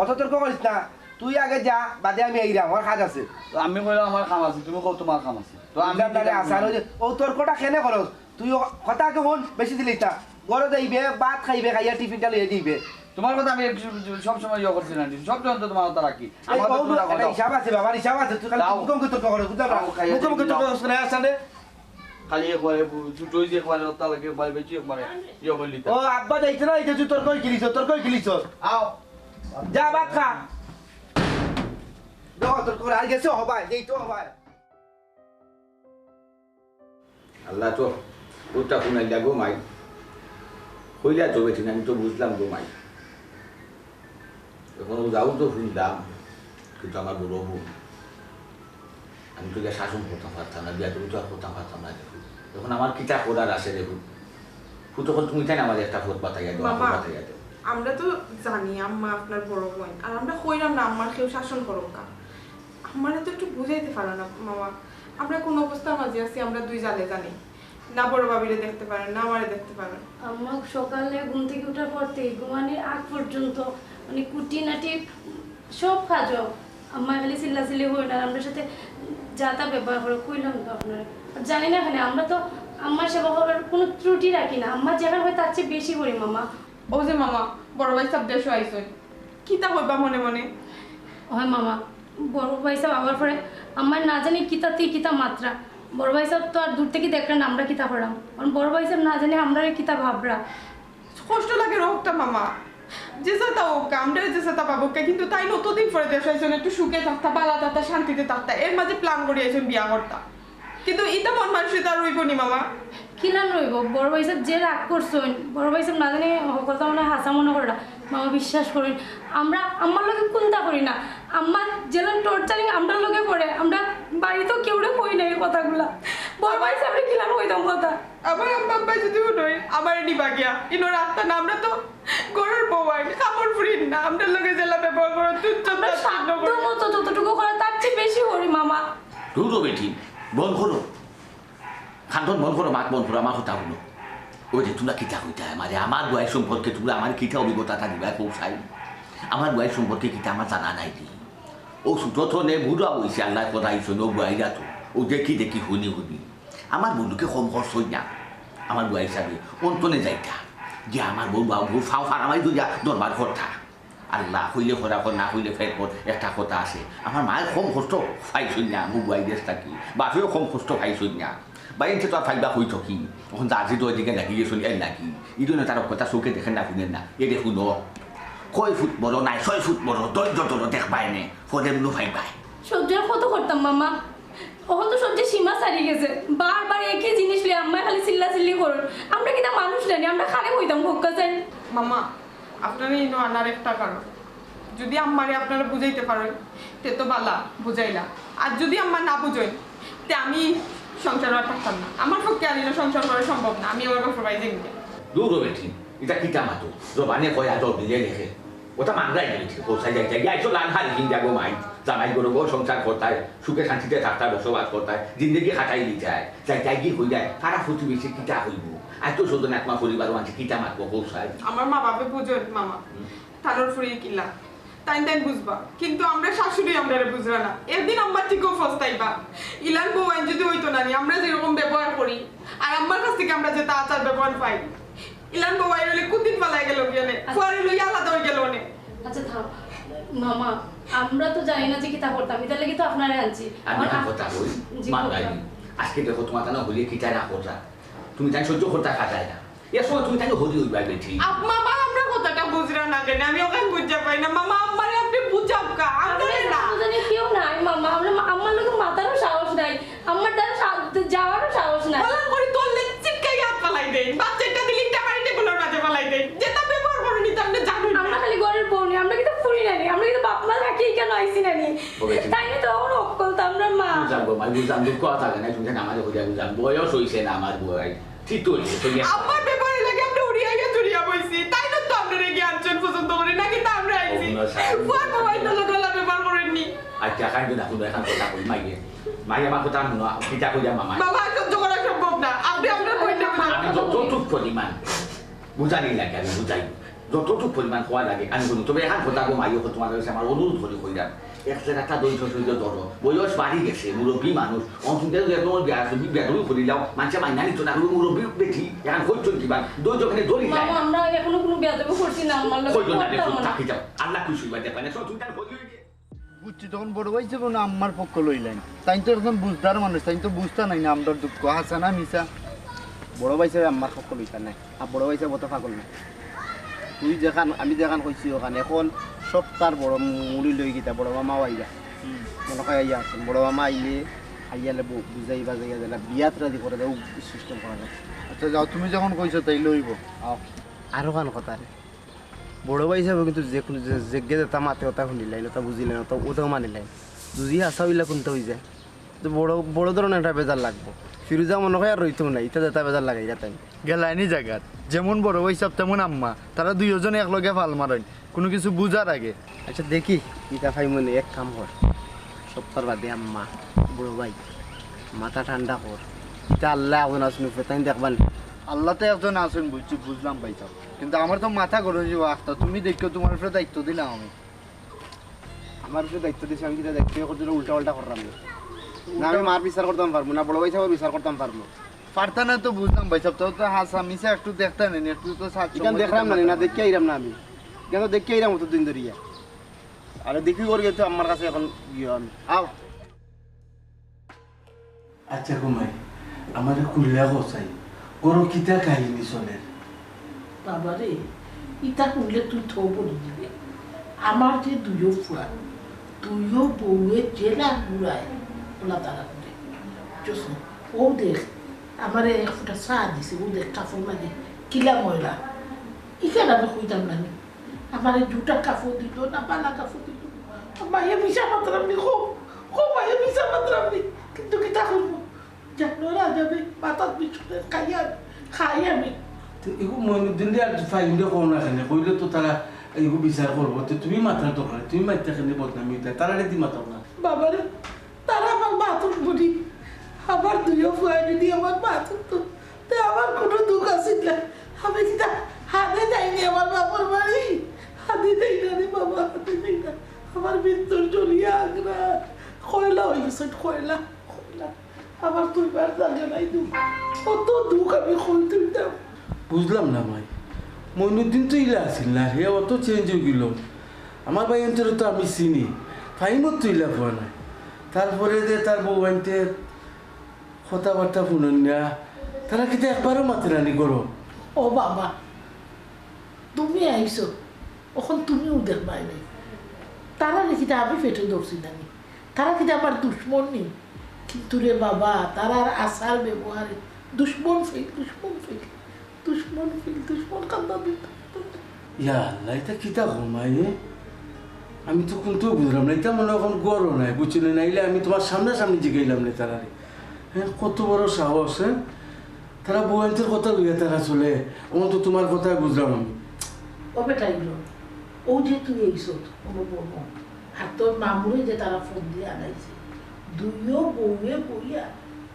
অত তর্ক করিস না, তুই আগে যা, বাদে আমি আইরাম, আমার কাজ আছে। তো আমি কইলাম আমার কাম আছে, তুমি কও তোমার কাম আছে। তো আমি বুঝলাম না রে, কিতা আসার করব? ওই যে, ও তর্কটা কেনে করস? তুই ও কথা আগে হুন, বেশি দিলে ইতা। ঘরো যাইবে, ভাত খাইবে, খাইয়া টিফিনটা লইয়া দিবে। তোমার কথা আমি সব সময় ইয়ে করছি না, সব সময় তো তোমার কথা রাখি। এই, আমার কথা ও, শুনে রাখো, এটা দাও। হিসাব আছে বাবা, হিসাব আছে। তুই খালি দাও। মুখে মুখে তর্ক করে, বুঝলে না? দাও, খাইয়া মুখে মুখে দিবি, তর্ক দাও। করে, আসলে। খালি একবারে ছোট হইছে, একবারে ওটা লাগে, একবারে বেশি, একবারে ইয়ে করলি তো। ও, আব্বা যাইছে না, এই যে তুই তর্ক খেলিছ, তর্ক খেলিছ। আও। যা ভাত খা। দেখো, তর্ক করে আর গেছে হবায়, এই তো হবায়। আল্লাহ তো ওটা শুনাইলা গো মাই। কইলা তো বেটি, আমি তো বুঝলাম গো মাই। এখন ও যাও তো শুনলাম, কিন্তু আমার বড় বোন, আমি তো গিয়া শাসন করতাম পারতাম না, বিয়া তুমি তো আর করতাম পারতাম না দেখো। এখন আমার কিতা করার আছে দেখো। ফুটো তুমি তাই না আমার একটা পথ বাতাইয়া দেও, বাবা, বাতাইয়া দেও। আমরা তো জানি আম্মা আপনার বড় বোন, আর আমরা কইলাম না আম্মার কেউ শাসন করুক কা। আমারে তো একটু বুঝাইতে পারো না মামা, আমরা কোন অবস্থার মাঝে আছি, আমরা দুই জালে জানি। না বড় ভাবিরে দেখতে পারেন, না আমারে দেখতে পারেন। আম্মা সকালে ঘুম থেকে উঠার পর থেকে ঘুমানির আগ পর্যন্ত মানে কুটিনাটি সব কাজও আম্মা খালি চিল্লাচিল্লি করে না, আমরা সাথে যা তা ব্যবহার করে, কইলাম তো আপনারে। আর জানি না কেনে, আমরা তো আম্মার সেবা করার কোনো ত্রুটি রাখি না। আম্মা যেখান হয় তার চেয়ে বেশি করি মামা। ও যে মামা, বড় ভাই সাব দেশো আইছইন, কিতা কইবা মনে মনে? হয় মামা, বড় ভাই সাব আবার পরে আমার না জানি কিতা তি কিতা মাতরা। বড় ভাই সাব তো আর দূর থেকে দেখরা না আমরা কিতা করাম, কারণ বড় ভাই সাব না জানি আমরারে কিতা ভাবরা। কষ্ট লাগে রক্তা মামা, যে সাতা হোক, আমরা যে সাতা পাবো, কিন্তু তাইন অতদিন পরে দেশো আইছইন, একটু সুখে থাকতা, বালা থাকতা, শান্তিতে থাকতা, এর মাঝে প্ল্যান করি আইছইন বিয়া করতা। কিন্তু ইতা মন মানসিকতা রইব নি মামা। কিলান রইব? বড় ভাই সাব যে রাগ করছইন, বড় ভাই সাব না জানি হকলতা মনে হয় হাছা মনে কররা। মামা বিশ্বাস করইন, আমরা আম্মার লগে কুন্তা করি না। আম্মা যেলান টর্চারিং আমরার লগে করে, আমরা বাড়িত কেউরে কই না এই কথাগুলা। বড় ভাই সাবরে কিলান কইতাম কথা? আমার আম্মা আব্বা যদি হুনইন, আমারে নিবা গিয়া। ইনো রাখতা না, আমরা তো ঘরর বউ আইন, কামর ফুরিন না। আমরার লগে যেলা ব্যবহার করো, তুচ্ছ আমরা তাচ্ছিল্য সাধ্য করো। মতো যতটুকু করে তার চেয়ে বেশি করি মামা। দূর বেটি, বন্ধ করো। কান্দন বন্ধ করো, মাত বন্ধ করো, আমার কথা হুনো। ওই যে তোমরা কিতা কইতায় আমারে, আমার বউয়াইর সম্পর্কে তোমরা আমার কিতা অভিজ্ঞতা দিবায় কও চাই? আমার বউয়াইর সম্পর্কে কিতা আমার জানা নাই দি। ও ছোট থনে বুড়া বইছে, আল্লায় কথা আইছইন, ও বউয়াইরা তো। ও দেখি দেখি, হুনি হুনি। আমার বন্ধুকে কম খরচ হই না। আমার বউয়াইর সাথে অন্তনে যাইতা। যে আমার বউ বা বউ ফাও ফারামাই দুইয়া দরবার করতা। আল্লাহ, কইলে খরা কর, না কইলে ফের কর, একটা কথা আছে। আমার মায়ে কম কষ্ট পাইছইন না, মু বুয়াই দেশ থাকি। বাপেও কম কষ্ট পাইছইন না। বাইনতে তো আর ফাইবা কই থাকি। এখন দার্জি তো ওইদিকে লাগি গেছইন, এর লাগি। এই জন্য তার কথা চোখে দেখেন না, হুনেন না। এরে হুনো। কয় ফুট বড় নাই, ছয় ফুট বড়, ধৈর্য ধরো, দেখবায় নে। ফলে মনো ফাইবায়। সহ্যর কত করতাম মামা? অখন তো সহ্যর সীমা ছাড়ি গেছে। বারবার একই জিনিস লইয়া আম্মায় খালি চিল্লাচিল্লি করইন। আমরা কিতা মানুষ নানি? আমরা কারে কইতাম, কউক্কা চাইন? মামা, আপনারে ইনো আনার একটা কারণ, যদি আম্মারে আপনারা বুঝাইতে পারইন, তে তো বালা, বুঝাইলা। আর যদি আম্মা না বুঝইন, তে আমি সংসারো আর থাকতাম না। আমার পক্ষে আর ইনো সংসার করা সম্ভব না। আমি আমার বাপর বাড়ি যাইমু গিয়া। দূর বেটি, ইটা কিতা মাতো? জবানে কয় আর জোর দিলে লেখে। ওটা মানরায় না বেটি, কোথায় যাইতায়? গিয়া আইছো লাল হারি কিন যাবো মাই। জামাই গরু গো সংসার করতায়, সুখে শান্তিতে থাকতায়, বসবাস করতায়, জিন্দেগি কাটাই দিতায়। যাইতায় কি কইতায়? পাড়া প্রতিবেশী কিতা কইবো? আত্মীয় স্বজন আত্মা পরিবারও আনছে, কিতা মাতবো, কও চাই? আমার মা বাপে বুঝইন, মামা। হুম। তানর ফুরি কিলা। তাইন তাইন বুঝবা। কিন্তু আমরা শাশুড়ি আমরারে বুঝরা না। একদিন আম্মা ঠিকও পস্তাইবা। ইলান বউ আইন যদি অইতো নানি, আমরা যেরকম ব্যবহার করি, আর আম্মার কাছ থেকে আমরা যেটা আচার ব্যবহার পাই, ইলান বউ আইন অইলে কোন দিন ফালাই গেল গিয়া নে? আচ্ছা। ফুয়ারে লইয়া আলাদা অই গেল নে। আচ্ছা, থাম। মামা, আমরা তো জানি না যে কিতা করতাম, ইটার লাগি তো আপনারে আনছি। আমি আর একটা আ-, কথা কই, জি, মা বলুন। নাই। আজকে দেখো তোমার তানো হইলে কিতা না করতা, তুমি তাই সহ্য করতা কাটায় না। এর সময় তুমি তাই হরি হইবা বেটি। আপ-, মামা, আমরা কথাটা বুঝরা না কেনে? আমি ওখান বুঝা পাই না। মামা, আম্মারে আপনি বুঝাবকা, আমরারে না। আমরা জানি কেউ নাই, মামা। আমরা মা-, আম্মার লগে মাতারও সাহস নাই। আম্মার দ্বারা সা-, যাওয়ারও সাহস নাই। বলা করি তোর লেজ চিটকাই হাত ফালাই দেই। বাচ্চাটা দিলে ইটা বাড়িতে গুলোর মাঝে ফালাই দেই। যেটা ব্যবহার করে নিতে আপনি জানেন না। আমরা খালি ঘরের বউ নি, আমরা কিন্তু ফুরি নানি, আমরা কিন্তু বাপ মা থাকি কেন আইছি নানি। ওকে, ঠিক। তাই না তো আমার অক্কল তো আমরা মা। বুঝাবো, ভাই, বুঝাবো, কথা থাকে না, তুমি জানো আমাদের হইয়া বুঝাবো। বয়স হইছে না আমার বউ, ভাই। ঠিক তো হইছে, তো ইয়ে। আমার ব্যাপারে লাগে আমরা উড়িয়া গিয়া চুরিয়া বইছি। তাই না তো আমরা রেগে আনছেন পছন্দ করি, নাকি তা আমরা আইছি? অন্য সাইড। ফুয়ার মোবাইল তো লোকালা ব্যবহার করেননি। আচ্ছা, খাই তো দেখো, এখন কথা কই, মাইয়ে। মাইয়ে আমার কথা হুনো, কিতা কইয়া মামা? বাবা, আর সহ্য করা সম্ভব না। আপনি আপনার বইটা আমি যতটুক পরিমাণ বুঝানি লাগে, আমি বুঝাই। যতটুক পরিমাণ হওয়া লাগে, আমি বলি। তবে এখন কথা গো, মাইয়ে, তোমার কাছে আমার অনুরোধ করি কইলাম। এক জাগাত তা ধৈর্য সহ্য ধরো, বয়স বাড়ি গেছে, মুরব্বী মানুষ, অন চিন্তা যদি একদম বেয়াদবি, বেয়াদবি করিলাও, মানষে মাইনা নিত না, মুরব্বী বেটি, এখন করছেন কি বা, ধৈর্য ওখানে ধরি যায়। মামা, আমরা এখনো কোনো বেয়াদবি করছি না, আমার লগে করবেন না, করতাম দেখুন, না। থাকি যাও, আল্লাহ খুশি হইবা, দেখবেন, সব চিন্তা হয়ে গিয়ে। বুঝছি, তখন বড় ভাই সাহেব না আম্মার পক্ষ লইলেন। তাই তো একজন বুঝদার মানুষ, তাই তো বুঝতা নাই না আমরার দুঃখ, হাছা না মিছা। বড় ভাই সাহেব আম্মার পক্ষ লইতা নাই, আর বড় ভাই সাহেব অত পাগল না। তুই যেখান, আমি যেখান কইছি ওখান, এখন সব তার বড় মুড়ি লই গিতা, বড় মামাও আইয়া। মনে হয় আইয়া আছেন, বড় মামা আইলে, আইয়ালে বু-, বুঝাই বাজাইয়া দিলা, বিয়াত রাজি করে দেও, সিস্টেম করা যায়। আচ্ছা যাও, তুমি যখন কইছো তাই লইব। আও। আরো খান কথা রে। বড় ভাই সাহেব কিন্তু যে কোনো যে, যেগে যেটা মাতে ওটা শুনিলেন, ওটা বুঝিলেন, ওটা, ওটাও মানিলেন। যদি হাছা হইলা কোনটা হই যায়, তো বড়, বড় ধরনের একটা বেজার লাগবো। ফিরুজা মনে হয় আর রইতেও নাই, ইটা যেটা বেজার লাগাই তাই। গেলাইনি জাগাত, যেমন বড় ভাই সাহেব তেমন আম্মা, তারা দুইজনে একলগে ফাল মারেন, কোনো কিছু বুঝার আগে। আচ্ছা দেখি, ইটা ভাই মনে এক কাম কর, সপ্তাহ বাদে আম্মা, বড় ভাই, মাথা ঠান্ডা কর, ইটা আল্লাহ এখন আসুন উপরে, তাই দেখবান। আল্লাহ তো একজন আছেন বুঝছি, বুঝলাম ভাই সাহেব, কিন্তু আমার তো মাথা গরম হইব আখতা, তুমি দেখো তোমার উপরে দায়িত্ব দিলাম আমি। আমার উপরে দায়িত্ব দিছে, আমি কিতা দায়িত্ব করতে উল্টা পাল্টা করলাম না। না, আমি মার বিচার করতাম পারবো না, বড় ভাই সাহেবের বিচার করতাম পারবো। পারতা না তো বুঝলাম ভাই সাহেব, তো, তো হাছা মিছা একটু দেখতা নেন, একটু তো সাহায্য এখান করতে দেখলাম না, পারতাম না না। দেখে আইরাম না আমি। কেন দেখে আইরাম অতদিন ধরিয়া? আরে দেখি করি তো আমার কাছে এখন গিয়ে আমি। আও। আচ্ছা গো মাই, আমারে খুলিয়া কও চাই, ঘরো কিতা কাহিনী চলের? বাবারে, ইতা শুনলে তুই থো বলি দিবে। আমার যে দুইও ফুয়া, দুইও বউয়ে জেলা ঘুরায়, ওলা তারা করে। বুঝছস নি? ও দেখ, আমারে এক ফুটা চা দিছে, ও দেখ কাপড় মাঝে কিলা ময়লা। ইখান আমি কইতাম না নি। আমারে দুটা কাপড় দিত না, বালা কাপড় দিত না। মাইয়া মিছা মাতরাম নি, কও, কও মাইয়া মিছা মাতরাম নি। কিন্তু কিতা করবো? জানো না যাবে, মাথার পিছনে খাই আমি, খাই আমি। তো এগু মইনুদ্দিন রে আর ফাইন রে কও না কেনে, কইলে তো তারা এগু বিচার করবো। তো তুমি মাতার দরকার, তুমি মাইতে কেনে বদনামি হইতা, তারা রে দি মাতাও না। বাবারে, তারা আমার মাতুর বুড়ি, আমার দুইও ফুয়া যদি আমার মাতুর তো, তে আমার কোনো দুঃখ আছে না। আমি কিতা হাদে যাইনি আমার বাপর বাড়ি, হাদে যাই না রে বাবা, হাদে যাই না। আমার ভিতর জ্বলিয়া আগুন, কয়লা হয়ে গেছে, কয়লা, কয়লা। আমার দুইবার জাগে নাই দুঃখ, কত দুঃখ আমি কই তুলতাম। বুঝলাম না মাই, মইনুদ্দিন তো ইলা আছিল না, হে অত চেঞ্জ হয়ে গেল। আমার ভাই অন্তরে তো আমি চিনি, ফাইমত তো ইলা ফুয়া নাই। তারপরে যে তার বউ আনতে কথাবার্তা শুনেন না, তারা কিন্তু একবারও মাতে নানি করো। ও বাবা, তুমি আইছো, অখন তুমিও দেখবায় নি। তারা নাকি তা আমি পেটে ধরছি নানি। তারা কিতা আমার দুশমন নি? কিন্তু রে বাবা, তারার আচার ব্যবহারে দুশমন ফেল, দুশমন ফেল, দুশমন ফেল, দুশমন কান্দা দিত। ইয়া আল্লাহ, ইতা কিতা ঘুমাই, এ? আমি তো কোনটাও বুঝলাম না। ইতা মনে অখন গরো নাই, বুঝছো নি? নাইলে আমি তোমার সামনাসামনি জিগাইলাম না তারারে। হ্যাঁ, কত বড় সাহস, হ্যাঁ? তারা বউয়াইন্তর কথা লইয়া তারা চলে, অখন তো তোমার কথাই বুঝলাম আমি। ও বেটা ইলো, ও যে তুই এইছত, ও বাবা, আর তোর মামুরে যে তারা ফোন দিয়া আনাইছে, দুইও বউয়ে বইয়া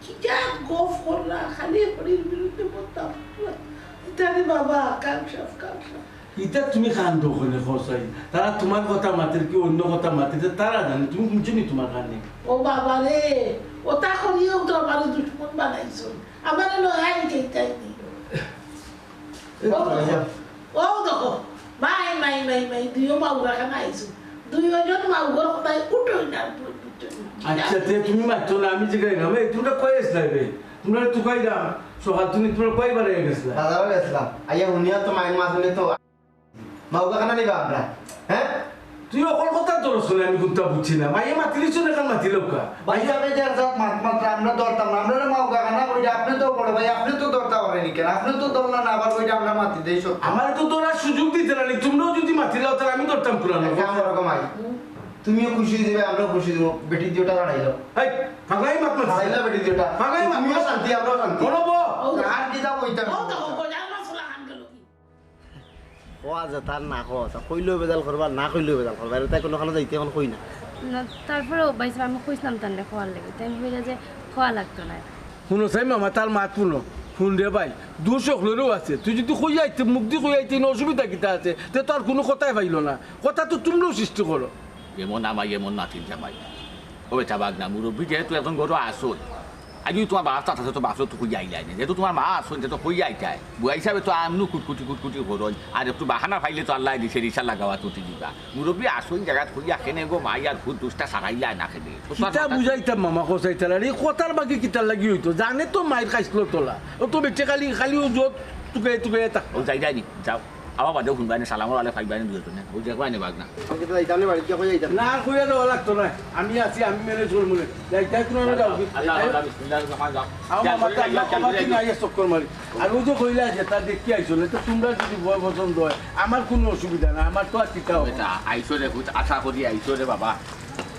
কি জাত গফ করলা, খালি হরির বিরুদ্ধে বদনাম করলা। ইতারে বাবা, কাল সাফ, কাল সাফ। ইতা তুমি কান দখলে খসাই, তারা তোমার কথা মাতের কি অন্য কথা মাতের, তে তারা জানে, তুমি শুনছো নি তোমার কানে? ও বাবা রে, ওটা করিও তো আমার দুশমন বানাইছো, আমার লড়াই যেতাই নি। এ, ও, ভাইয়া। ও দেখো, মাই, মাই, মাই, মাই, দুইও মাউরা খানা আইছো। দুইও জন মাউরার কথায় উঠোই না, উঠোই না। আচ্ছা, তে তুমি মাতছো না, আমি জিগাই না, এই তোমরা কই আসলাই বে? তোমরা তো কই দাম? সকাল তুমি তোমরা কই বারে গেছলা? বাজারো গেছলাম। আইয়া হুনিয়া তো মাইর মাছ হলে তো মাউগা খানা নিবা আমরা, হ্যাঁ? তুই অকল কথা ধরছ না, আমি কোনটা বুঝছি না। মাইয়ে মাতিলিছ না, কান মাতিল কা? ভাই সাহেব, এই যে এক জাত মাত মাত্র আমরা ধরতাম না। আমরা মাউগা খানা কইরা, আপনি তো বড় ভাই, আপনি তো ধরতা পারেনি কেন? আপনি তো ধরলা না, আবার কইরা আমরা মাতি দেই সব। আমার তো ধরার সুযোগ দিতে না, তোমরাও যদি মাতিলাও, তাহলে আমি ধরতাম পুরানো। এক কাম করো গো মাই, তুমিও খুশি হয়ে যাবে, আমরাও খুশি হয়ে যাবো। বেটি দুইটা দাঁড়াইলো। এই, ফাঁকলাই মাত মাতিস। দাঁড়াইলো বেটি দুইটা। ফাঁকলাই মাত তুমিও মাতিস। শান্তি, আমরাও শান্তি। বলো বো। আর কি যাবো ওইটা? ও দেখো, কইলার মাছ ফুলা খান গেল কি? কওয়া যে তার না কওয়া, তা কইলেও বেজাল করবা, না কইলেও বেজাল করবা। এর তাই কোনোখানে যাইতে এখন কই না। না, তারপরেও ভাই সাহেব, আমি কইছিলাম তানরে কওয়ার লাগি, তাই আমি কইলা যে কওয়া লাগতো না। হুনো চাই মামা, তার মাত হুনো। হুন রে ভাই, দোষ হকলেরও আছে। তুই যদি কই আইতে, মুখ দি কই আইতে, ইনো অসুবিধা কিতা আছে? তে তো আর কোনো কথাই পাইল না। কথা তো তোমরাও সৃষ্টি করো। এমন আমায়, এমন নাতির জামাই। ও বেটা ভাগনা, মুরব্বি যেহেতু একজন ঘরো আছইন, আজ যদি তুমার বাপ চাচা তো বাপ তো কইয়া আইলায় না, যেহেতু তুমার মা আছইন, তে তো কইয়া আইতায়। বুয়া হিসাবে তো আমনু কুটকুটি কুটকুটি করইন, আর একটু বাহানা পাইলে তো আল্লায় দিছে রিসা লাগাওয়া তুটি দিবা। মুরব্বি আছইন জাগাত কইয়া কেনে গো মাই আর ফুট দুষ্টা সারাইলা না কেনে। কিতা বুঝাইতাম মামা, কষাইতাল আর এই কথার বাকি কিতার লাগি অইতো? জানে তো মাইর খাইছলো তোলা। ও তো বেটে খালি, খালি ও জোত তুকে, তুকে তা। ও যাই যায়নি, যাও। আবার বাদেও হুনবায় না, সালামর আলে পাইবায় না দুইজনে। ও দেখবায় না ভাগনা। আমি তো যাইতাম না, বাড়িত গিয়া কই যাইতাম। না, কইয়া দেওয়া লাগতো না। আমি আছি, আমি ম্যানেজ করমু নে। যাইতায় তুমি আমরা যাও। আল্লাহ, আল্লাহ, বিসমিল্লাহির রহমানির রহিম। আমার মাথা আল্লাহ, আমার দিন আইয়া চক্কর মারি। আর ও যে কইলা যে তা দেখি আইছো না, তো তুমরার যদি বয় পছন্দ অয়, আমার কুনু অসুবিধা নাই, আমার তো আর কিতা অইবো। বেটা, আইছো রে, আশা করি আইছো রে বাবা।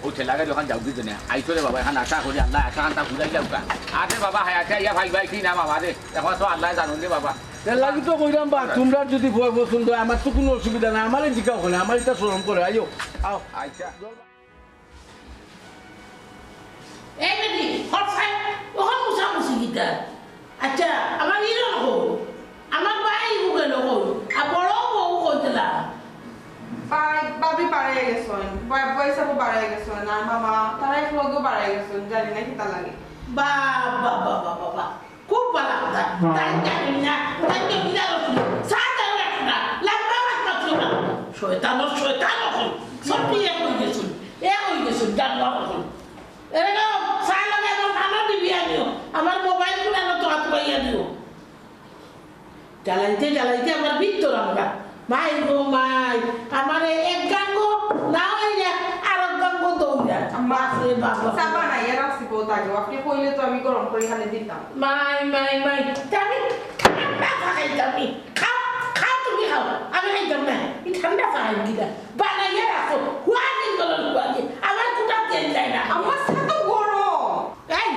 ও ঠেলা গাড়ি ওখান যাও কি জন্য? আইছো রে বাবা, এখন আশা করি আল্লায় আশা খানটা ঘুরাই যাউক্কা। আরে বাবা, হায়াতে আইয়া ভাই ভাই কি নাম আমার রে? এখন তো আল্লায় জানইন রে বাবা। এর লাগি তো কইরাম বা, তুমরার যদি বয় পছন্দ অয়, আমার তো কুনু অসুবিধা নাই, আমারে জিকাও কেনে, আমার ইতা শরম করে, আইও, আও। আচ্ছা। এই বেটি, হট সাইড, ওখান মুসামুসি কিতা? আচ্ছা, আমার ইরন কই? আমার ভাই ইগু গেল কই? আর বড় বউ কই গেলা? ভাই, ভাবি বাড়াইয়া গেছইন, ভাই, ভাই সাহেব বাড়াইয়া গেছইন, আর মামা, তারা এক লগেও বাড়াইয়া গেছইন, জানি না কিতা লাগে। বাহ, বাহ, বাহ, বাহ, বাহ, বাহ। খুব ভালা কথা। তাই জানি না, তাই তো বিড়াল অইছিল। চা দাও একটা, লম্বা মাত মাতলো না। শয়তানর শয়তান অখন। সব এক অই গেছইন। এক অই গেছইন, জানোয়ার অখন। এরে গো, চা লগে আমার পানো দিবি আনিও। আমার মোবাইল কুনানো তো হাত পাইয়া দিও। জ্বালাইতে জ্বালাইতে আমার ভিতর আমরা। মাই গো মাই, আমারে এক গাঙ্গো না অইলে আর এক গাঙ্গো দৌড়া। আম্মা, বাপ রে বাপ। চা বানাইয়া রাখছি বহুত আগে, আপনি কইলে তো আমি গরম করি খালি দিতাম। মাই, মাই, মাই, তে আমি ঠান্ডা চা খাইতাম নি। খাও, খাও, তুমি খাও, আমি খাইতাম না। এই ঠান্ডা চা খাইতাম কিতা? বানাইয়া রাখো, হুয়ানি গরম হুয়ানি, আমার কুটা তেল যায় না। আমার চা তো গরম। এই,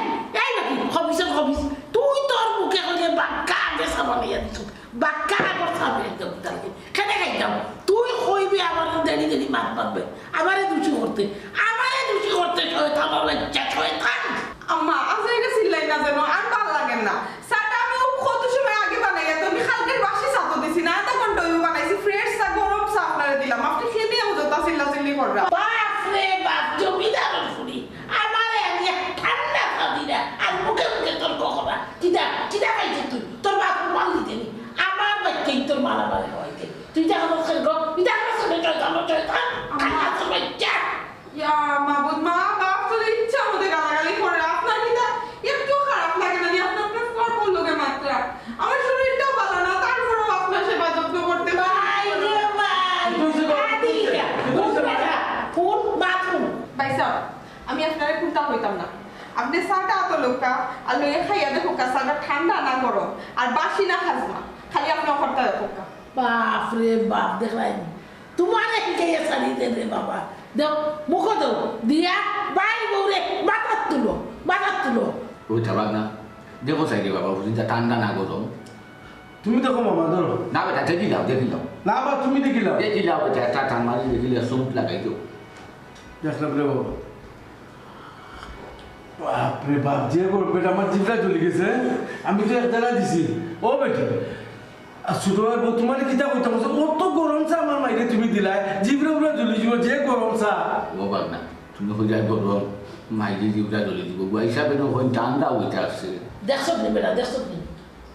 এই নাকি, হবিস, হবিস, তুই তোর মুখে কইলে বাক্কা আগে চা বানাইয়া দিছস। বাক্কা আগর চা বানাইয়া দিছস, তাহলে কেনে খাইতাম? তুই কইবি আমার দেরি দেরি মাত মাতবে, আমারে দুষী করতে, আমারে দুষী করতে, শয়তানর বাচ্চা, শয়তান। আম্মা, আচ্ছা, এটা চিল্লাই না যেন, আর ভালা লাগে না। চাটা আমি ও কত সময় আগে বানাইয়া, তো আমি কালকের বাসি চা তো দিছি না, আধা ঘন্টা অইবো বানাইছি, ফ্রেশ চা, গরম চা আপনারে দিলাম, আপনি খেয়ে নিয়ে যত চিল্লা চিল্লি কররা। বাপ রে বাপ, জমিদারর ফুড়ি, আমারে আনিয়া ঠান্ডা চা দিরা, আর মুখে মুখে তর্ক করা। কিতা, কিতা খাইছস তুই? তোর বাপ মাল দিতে নি? আমার বাচ্চাই তোর মারামারি হওয়াইতে। তুই যা আমার সঙ্গে, তুই যা আমার সঙ্গে, শয়তান, শয়তান, আম্মা। ঠান্ডা চা বাচ্চা। ইয়া মাবুদ, মা বাপ তো ইচ্ছা মতো গালাগালি করে, আপনার কিতা একটু খারাপ লাগে না নি? আপনার, আপনার ফুয়ার বউ লগে মাতরা, আমার শরীরটাও ভালো না, তারপরেও আপনার সেবা যত্ন করতে পারি। ভাই রে ভাই, আদিকা, কোন বেটা, কোন বাথরুম? ভাই সাহেব, আমি আপনারে কুন্তা কইতাম না, আপনি চাটা আতো লউক্কা, আর লইয়া খাইয়া দেখউক্কা, চাটা ঠান্ডা না গরম, আর বাসি না খাজনা, খালি আপনার অফারটা দেখউক্কা। বাপ রে বাপ, দেখলায়নি? তুমারে হিকাইয়া ছাড়ি দেন রে বাবা। দেও, মুখো দেও, দিয়া, ভাই বউরে, মাথাত তুলো, মাথাত তুলো। ওই থাক না, দেখো চাই রে বাবা, বুঝলি যা ঠান্ডা না গরম। তুমি দেখো মামা, ধরো। না বেটা, দেখি লাও, দেখি লাও। না বা তুমি দেখি লাও। দেখি লাও বেটা, একটা টান মারি দেখি লাও, চুমুক লাগাই দেও। দেখলাম রে বাবা। বাপ রে বাপ, যে গরম বেটা, আমার জিভটা জ্বলি গেছে। আমি তো এক জ্বালা দিছি। ও বেটি, আর ছোট ভাই বউ, তুমারে কিতা কইতাম, অত গরম চা আমার মাইরে তুমি দিলায়, জিভটা পুরা জ্বলি যিবো, যে গরম চা। ও বাগনা, তুমি কইলায় গরম, মাইরে জিভটা জ্বলি যিবো। বুয়া হিসাবে তো হইন ঠান্ডা অইতে আছে। দেখছত নি বেটা, দেখছত নি?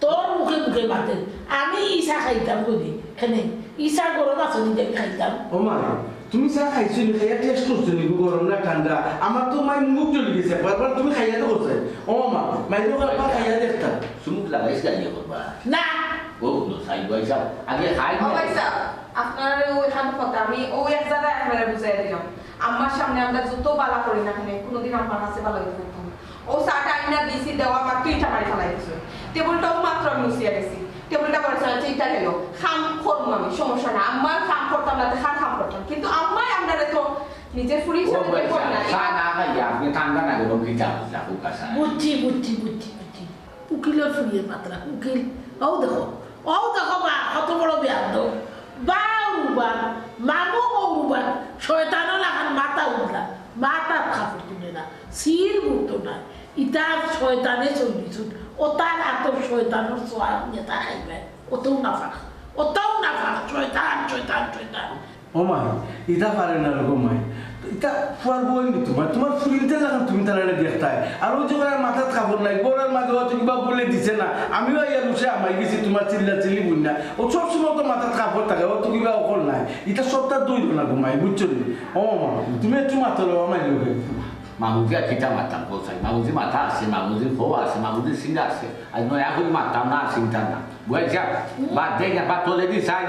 তোর মুখে মুখে মাতের। আমি ই চা খাইতাম কইদি, কেনে? ই চা গরম আছে নি, দেখি খাইতাম। ও মা, তুমি চা খাইছো নি? খাইয়া টেস্ট করছো নি? গরম না ঠান্ডা? আমার তো মাই মুখ জ্বলি গেছে। বারবার তুমি খাইয়া তো করছো। ও মা, মাইরে একবার খাইয়া দেখতাম। চুমুক লাগাইছ গালিয়ে করবা। না। ও, হুনো, সাইড বাই সাইড। আগে খাই ও না। ভাই সাহেব, আপনার ওই হাত কথা, আমি ওই এক জায়গায় আপনারে বুঝাই দিলাম। আম্মার সামনে আমরা যত বালা করি না কেনে, কোনোদিন আম্মার কাছে বালা হইতে পারতাম না। ও চাটা আইনা দিছি, দেওয়া মাত্র ইটা মারি ফালাই দিছে। টেবিলটাও মাত্র আমি মুছিয়া দিছি। টেবিলটা পরে চলে, ইটা গেল। কাম করবো আমি, সমস্যা না। আম্মার কাম করতাম না, তো কার কাম করতাম? কিন্তু আম্মায় আমরারে তো নিজের ফুড়ি ও হিসাবে ভাই দেখবো না। সাহেব, চা না খাইয়া আপনি ঠান্ডা না গরম কি চা বুঝলা, খুব কাঁচা। বুঝছি, বুঝছি, বুঝছি, বুঝছি। উকিলর ফুড়িয়ে মাতরা, উকিল। অউ দেখো, অউ দেখো বা, কত বড় বেয়াদব। বাউ বা, মামু বউ বা, শয়তানর লাখান মাথা উঠলা, মাথাত কাপড় তুলে না, সির মুক্ত নাই। ইতার শয়তানে চল্লিশ ফুট, ও তার আতর শয়তানর সোয়াব নেতা খাইবে, অতও না ফাঁক, অতও না ফাঁক, শয়তান, শয়তান, শয়তান। ও মাই, ইতা পারে না রে গো মাই। তো ইতা ফুয়ার বউ নি তুমার, তুমার ফুরিন্তর লাখান তুমি তারারে দেখতায়। আর অউ যে কইরায় মাথাত কাপড় নাই, গলার মাঝে অত কিবা বলে দিছে না। আমিও আইয়া রুশে হামাই গেছি তুমার চিল্লা চিল্লি বুঝিয়া। অউ সব সময় তো মাথাত কাপড় থাকে, অত কিবা অকল নাই। ইতা সপ্তাহ দুই ঘন্টা ঘুমাই, বুঝছো নি? ও মামা, তুমি একটু মাথা লওয়া মাই লোকে। মামুজি আর কিতা মাতাম, কও চাই? মামুজি মাথা আছে, মামুজির খোয়া আছে, মামুজির সিঙ্গা আছে। আজ নয়া করি মাতাম না, আর চিন্তা না। বুঝাইছা? বাদ দেই না, বাদ তলে দি চাই।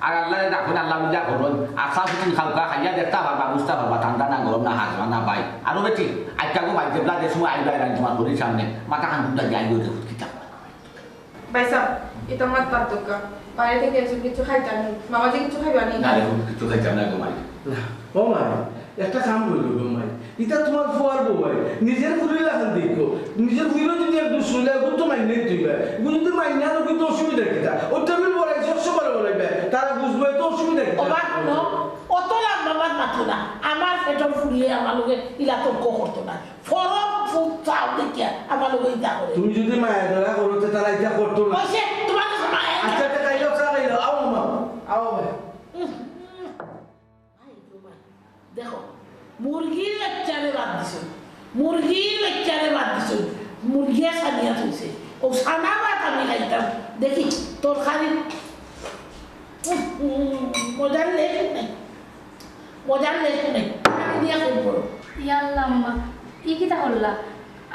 আর আল্লাহরে ডাকুন, আল্লাহ বুঝা করুন। আশা হুসেন খাউকা খাইয়া দেখতা পারবা, বুঝতা পারবা, ঠান্ডা না গরম না হাজমা না ভাই। আরো বেটি, আজকা গো ভাই, যেবলা যে সময় আইবা এরান তোমার ঘরের সামনে, মাথা খান দুধ লাগিয়া আইও দেখো কিতা। ভাইসাব, ইতা মাত বাদ দেউক্কা। বাইরে থাকি একজন কিছু খাইতা নি? মামাজি কিছু খাইবা নি? না রে, কিছু খাইতাম না গো মাই। ও মাই, একটা কাম করিও গো মাই। ইতা তুমার ফুয়ার বউ ভাই, নিজর ফুরির লাখান দেখো। নিজর ফুরিরে যদি একটু শুইলা, এগুন তো মাইন্যা তুই ভাই। এগুন যদি মাইন্যা না, কিন্তু অসুবিধা কিতা? ও টেবিল বড়াই, সব সময় বড়াইবে। তারা বুঝবে তো অসুবিধা কিতা? ও বাপ, হুনো, অত লম্বা মাত মাতো না। আমার পেটর ফুরিয়ে আমার লগে ইলা তর্ক করতো না। ফরম ফুট চাও দেখিয়া আমার লগে ইতা করে। তুমি যদি মায়া দয়া করো, তে তারা ইতা করতো না। ওই সে, তোমার কাছে মায়া নাই। আচ্ছা, তে খাইলাও, চা খাইলাও। আও, আম্মা, আও, আও। উম, উম। আই গো মাই, দেখো, মুরগির বাচ্চারে বাদ দিছো, মুরগির বাচ্চারে বাদ দিছো, মুরগিয়ে সানিয়া থইছে। ও সানা ভাত আমি খাইতাম, দেখি, তরকারি, উম, উম, মজার লেখ নাই। মজার লেখ নাই, পানি দিয়া খাই পড়ো। ইয়া আল্লাহ আম্মা, ই কিতা করলা?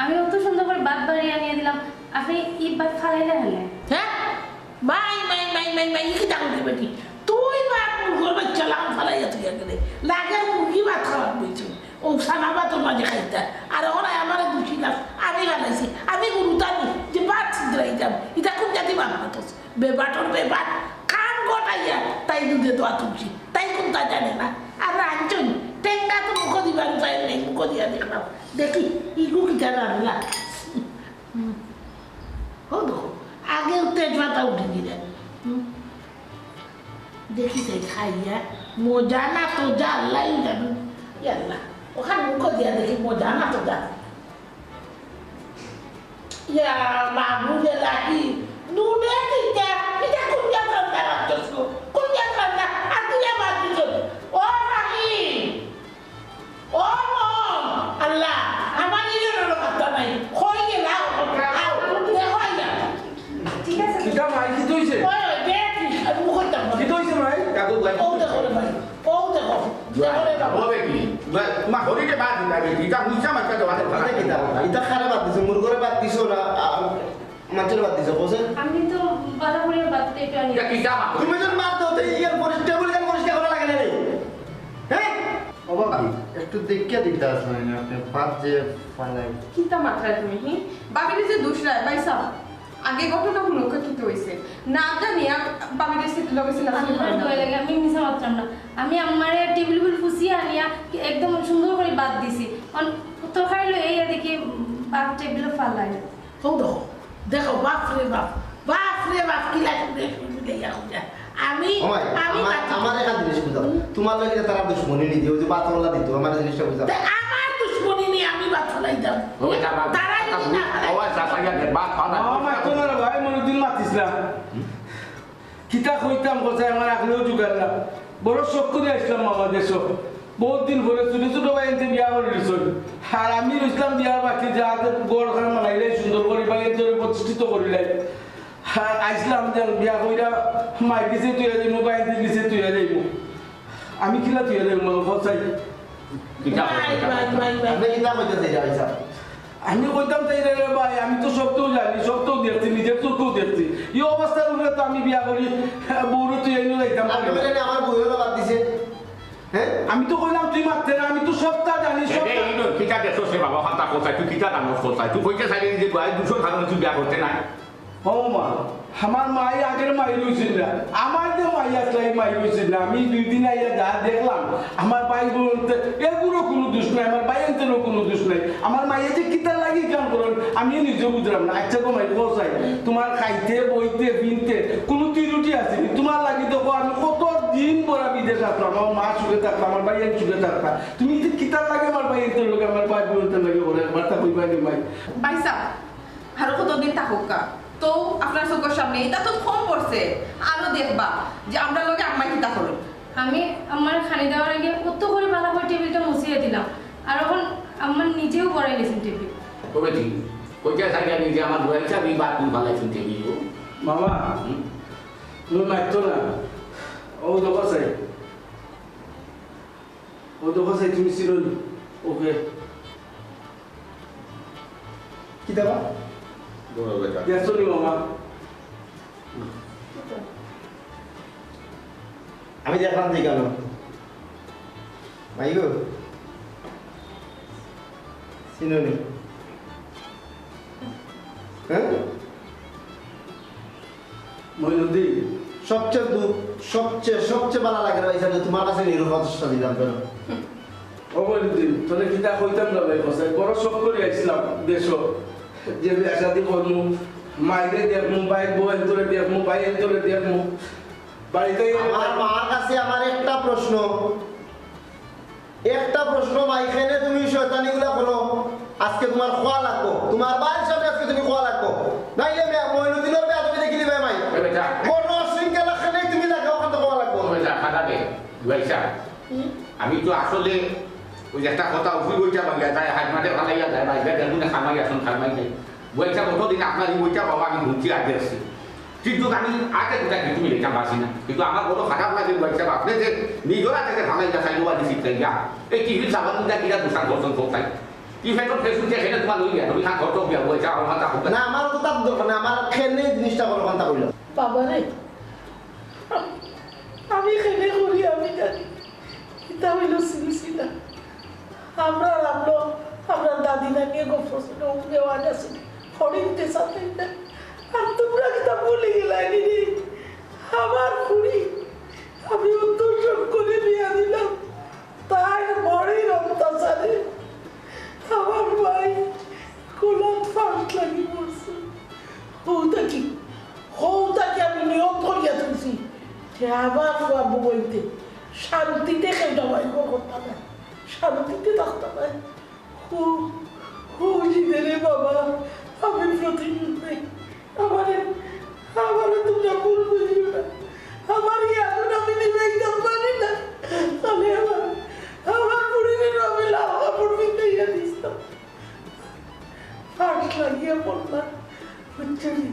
আমি অত সুন্দর করি ভাত বাড়ি আনিয়া দিলাম, আপনে ই ভাত ফালাইলা কেনে? হ্যাঁ? মাই, মাই, মাই, মাই, মাই, ই কিতা করলি বেটি? তুই ভাত মুরগর বাচ্চা লাম ফালাইয়া থইয়া গেলে। লাগে মুরগি ভাত খাওয়ার বইছে। ও সানা ভাতর মাঝে খাইতা। আর অখন আমারে দুষি না, আমি ফালাইছি। আমি গুরুতা নি, যে ভাত ছিদ্রাইতাম। ইতা কুন জাতি ভাত মাতস? বেবাটর বেবাট, কান গটাইয়া তাই দুধে দোয়া তুলছি, তাই কুনতা জানে না। আর রাঞ্চন, টেঙ্গা তো মুখো দিবার উপায় নাই, মুখো দিয়া দেখলাম। দেখি, ইগু কিতা রান্না। হুম। ও দেখো, আগে তেজপাতা উঠি দিলেন। হুম। দেখি তাই খাইয়া, মজা না তো যা, আল্লাহ জানে। ইয়াল্লা, অখান মুখো দিয়া দেখি মজা না তো যা। ইয়া, মাহবুবে লাগি, নুনে দিতে, ইটা কুন জাত রান্দা রাখছস গো? কুন জাত রান্দা? আর তুই আমার দিছস। ও রাহিম, ও মন, আল্লাহ, আমার ইরে রো কথা নাই। কই গেলা? আও, দেখো আইয়া। ঠিক আছে। কিতা মাই, কিতা অইছে? ওই, ওই, দেখ, আর মুখ করতাম না। কিতা অইছে মাই? কাকু ভাই। ও দেখো রে ভাই, ও দেখো। দেখো রে বাবা। ও বেটি, মা, হরিকে বাদ দিতা বেটি, ইটা হুইসা মাছটা দেওয়া দরকার। ইটা কিতা? ইটা খারাপ বাদ দিছো, মুরগরে বাদ দিছো না, আ, মাছরে বাদ দিছো, বুঝছেন? আমি তো বাদা করিয়া বাদ দিতে একটু আনি। ইটা কিতা মা? তুমি যখন বাদ দাও, তো ইয়ার পরিষ্কার, টেবিল কেন পরিষ্কার করা লাগে না রে? হ্যাঁ? ও বাবা, একটু দেখিয়া দিতা আসলে না, আপনি ভাত যে ফালাই। কিতা মাতরায় তুমি, হি? বাবিরে যে দুষরায়, ভাইসাব। আগে ঘটনা হুনউক্কা কিতা অইছে। না জানিয়া বাবিরে সে লগে ছিলা আল্লাহর দোয়াই লাগে, আমি মিছা মাতরাম না। আমি আম্মারে টেবিল উবিল ফুছিয়া আনিয়া একদম সুন্দর করি ভাত দিছি। অন তরকারি লইয়া দেখি ভাত টেবিলো ফালাই। ও দেখো, দেখো, বাপ রে বাপ, বাপ রে বাপ, কি লাগে রে, কি লাগে ইয়া কইরা। আমি, ও মাই, আমি আমার, বাকি আমার একটা জিনিস বুঝাও। হুম। তোমার লগে তারা দুশমনি নি, যে ওই যে বাতলা দিত, আমার জিনিসটা বুঝাও। তা আমার দুশমনি নি, আমি বাতলাই দাম। ও মাই, তারা, তারা তারা যদি না ও মাই, তারা ইয়া দে, বাপ, বাপ, ও মাই, তোমার ভাই মনে দিন মাতিস না। কিতা কইতাম কথা, আমার আকলেও জুগার না। বড় শখ করি আইছলাম মামা দেশো। বহুত দিন পরে ছোট ছোট ভাইয়াইন্তে বিয়া করি দিছইন। আর আমি রইছলাম বিয়ার বাকি, যাতে ঘরখান বানাইলাই সুন্দর করি, ভাইয়াইন্তরে প্রতিষ্ঠিত করিলাই। আর আইছলাম যেন বিয়া কইরা মাইর গেছে তুইয়া যাইমু, ভাইয়াইন্তর গেছে তুইয়া যাইমু। আমি কিলা তুইয়া যাইমু, মামা, কও চাই? কিতা ভাই, কইতা? ভাই, ভাই, ভাই। আপনি কিতা কইতা চাইরা, ভাই সাহেব? আমি কইতাম চাইরাম রে ভাই, আমি তো সবটাউ জানি, সবটাউ দেখছি, নিজর চউখেও দেখছি। ই অবস্থার উপরে তো আমি বিয়া করি, বউরে তুই এনে যাইতাম না। আপনি বলেন আমার বউরে বাদ দিছে, হ্যাঁ? আমি তো কইলাম তুই মাততে না, আমি তো সবটা জানি, সবটা। এই নয়, কিতা দেখছস রে বাবা, কথা কোথায়, তুই কিতা জানোস কোথায়? তুই কইতে চাইলি যে ভাই দুশো কারণে তুই বিয়া করতে না। ও মা, আমার মাই আগের মাই রইছিল না, আমার যে মাই আসলে এই মাই রইছিল না। আমি দুই দিন আইয়া যা দেখলাম, আমার ভাই বোন তো এগুলো কোনো দোষ নাই, আমার ভাইয়াইন্তরও কোনো দোষ নাই। আমার মাইয়ে যে কিতার লাগি কাম করেন, আমি নিজেও বুঝলাম না। আচ্ছা গো মাই, কও চাই, তোমার খাইতে, বইতে, ফিনতে কোনো ত্রুটি আছে নি? তোমার লাগি তো কও, আমি কত দিন বড় বিদেশ আসলাম, আমার মা সুখে থাকলাম, আমার ভাইয়াইন সুখে থাকলাম। তুমি যে কিতার লাগি আমার ভাইয়াইন্তর লগে, আমার ভাই বোনদের লগে ওরা বার্তা কইবা নি মাই? ভাই সাহেব, আরো কতদিন থাকউক্কা? তো আপনার চউখর সামনে ইটা তো কম পড়ছে, আরো দেখবা যে আমরার লগে আম্মায় কিতা করইন। আমি আমার খানি দেওয়ার আগে অত করে ভালা করে টেবিলটা মুছিয়া দিলাম, আর অখন আমার নিজেও বড়াই গেছেন টেবিল। কবে ঠিক? কইতে চাই জানি যে আমার বড়াই চাবি বাথরুম ফালাইছেন টেবিল। মামা, হুম? তুমি মারতো না। ও দেখো চাই। ও দেখো চাই, তুমি চিনো নি? ওকে। কিতা বা? বড় বেটা। দেখছো নি মামা? আমি দেখলাম যে কেন? ভাই গো? চিনো নি? হ্যাঁ? মইনুদ্দিন। সবচেয়ে দু-, সবচেয়ে, সবচেয়ে ভালা লাগে ভাই সাহেব, তোমার কাছে নিরুপদেষ্টা দিলাম কেন? ও মইনুদ্দিন, তোরে কিতা কইতাম না ভাই, কসাই, বড় শখ করি আইছিলাম দেশো, যে বিয়া শাদি করমু, মাইরে দেখমু, ভাই বউ এন্তরে দেখমু, ভাই এন্তরে দেখমু, বাড়িতে আমার মার কাছে আমার একটা প্রশ্ন, একটা প্রশ্ন ভাই, কেনে তুমি শয়তানিগুলা করো? আজকে তোমার খোয়া লাগবো, তোমার ভাইর সামনে আজকে তুমি খোয়া লাগবো, নাইলে মে-, মইনুদ্দিনর বেয়াদবি দেখি দিবে ভাই। এ বেটা। কোনো শৃঙ্খলা কেনে তুমি লাগাও, ওখান থেকে খোয়া লাগবো। ও বেটা, খাতা দে, ভাই সাহেব। হুম? আমি তো আসলে ওই যে একটা কথা, উফি বইটা ভাঙ্গা যায়, হাত মাঠে ফালাইয়া যায়, ভাই, ভাই, দেখুন, খামাই আসুন, খামাই নেই। বইটা কতদিন আপনার এই বইটা বাবা আমি ঘুরছি আগে আসছি। কিন্তু আমি আগে দুটা কিন্তু মিলে এটা বাসি না। কিন্তু আমার বড় খারাপ লাগে বইটা, আপনি যে নিজের হাতে যে ফালাইয়া খাইলো বা দিছি খাইয়া, এই টিভির সাবান দুটা কিনা দোকান করছেন কোথায়? কি ফেটন ফেসুন যে এখানে তোমার লইয়া, তুমি খা ঘর তো বিয়া বইটা আমার মাথা খুব না, আমার তো তার দরকার না, আমার খেয়ে নেই জিনিসটা বড় কথা কইল। বাবারে, আমি কেনে করি আমি জানি। কিতা অইল সিলসিলা? আমরা, আমরা, আমরা দাদি নানিয়ে গফ ছিল, উপরে আওয়াজ আছে, হরিণতে সাথে না। আর তোমরা কিতা ভুলে গেলায় নি রে? আমার ফুড়ি, আমি অত শখ করে বিয়া দিলাম, তাই বড়ই অত্যাচারে আমার ভাই কোলাত ফাঁস লাগি মরছে। হউ থাকি, হউ থাকি আমি নিয়ত করিয়া তুলছি যে আমার ফুয়া বউ অইতে শান্তিতে কেউ জামাই ঘর করতা নায়, শান্তিতে থাকতা নায়। হউ, হউ জিদে রে বাবা, আমি প্রতিশোধ নেই। আমারে, আমারে তোমরা ভুল বুঝিও না। আমার এই আগুন আমি নিবাইতাম পারি না। তাহলে আমার, আমার ফুড়িরে আমি লাল কাপড় পিন্দাইয়া দিতাম। ফাঁস লাগিয়া মরলা, বুঝছো নি?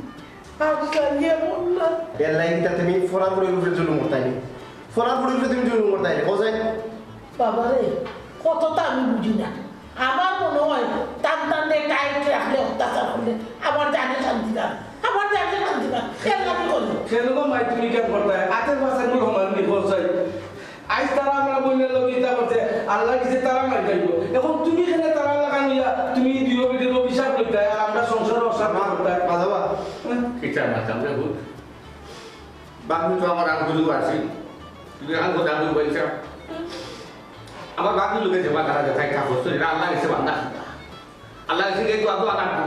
ফাঁস লাগিয়া মরলা। এর লাগি তা তুমি ফরার ফুড়ির উপরে জুলুম করতায় নি? ফরার ফুড়ির উপরে তুমি জুলুম করতায় নি? কোথায়? বাবারে, কত তো আমি বুঝি না। আমার মনে হয়, টান টান দিয়ে টাইট রাখলে, অত্যাচার করলে, আমার জানে শান্তি না, আমার জানে শান্তি না। এর লাগি করি। কেন গো মাই, তুমি কেন করতায়? আতের বাসার মূল হমান নি, কোথায়? আইজ তারা আমরা বইনের লগে ইতা করছে, আল্লাহ দিছে তারা মারি খাইবো। এখন তুমি কেনে তারা লাগান হইয়া তুমি দুইও বেটির অভিশাপ লইতায় আর আমরা সংসার অশান্তি করতায়? বাজাবা। হ্যাঁ? কিতা মাতাম রে ভূত? বাবু তো আমার আঙ্গুলও আছে। তুমি এখন কথা বলবো ইচ্ছা। আমার বাবু লোকে যে বাধা আছে, তাই ঠাকুর তো এরা আল্লাহ গেছে বান্দা। আল্লাহ গেছে গিয়ে দোয়া দোয়া লাগবো।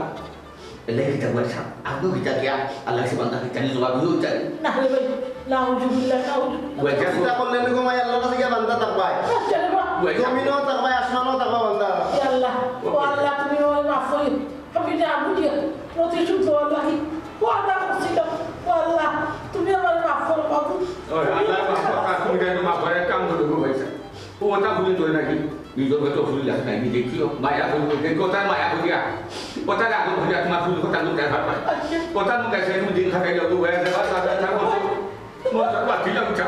এলে কিতা বলছা? আব্দু কিতা গিয়া আল্লাহ গেছে বান্দা কিতা নিয়ে জবাব দিও চাই। না রে ভাই, নাউজুবিল্লাহ, নাউজুবিল্লাহ। ওই যে চিন্তা করলে নি গো মাই, আল্লাহর কাছে গিয়া বান্দা থাকবায়। আচ্ছা রে বাবা। ওই যে জমিনও থাকবায়, আসমানও থাকবা বান্দা। ইয়া আল্লাহ, ও আল্লাহ, তুমি আমারে মাফ করিও। আমি যে আবু দিয়া প্রতিশোধ দেওয়ার লাগি ওয়াদা করছিলাম। ও আল্লাহ, তুমি আমারে মাফ করো বাবু। ওই আল্লাহ মাফ করো, তুমি যেন মাফ করে কাম করে দেবো ভাই সাহেব। ও ওটা ভুলে ধরে নাকি? নিজের তো ভুল লাগে নাই, নিজে কি মায়া করবো, যে কোথায় মায়া করিয়া, কোথায় আদর করিয়া তোমার ভুল কথা লুকায় ভাববায়। আচ্ছা। কোথায় লুকায় সে তুমি দিন থাকাই যাও, তো হয়ে যাবে, তারপরে থাকো। মোর বাকি লাগছে।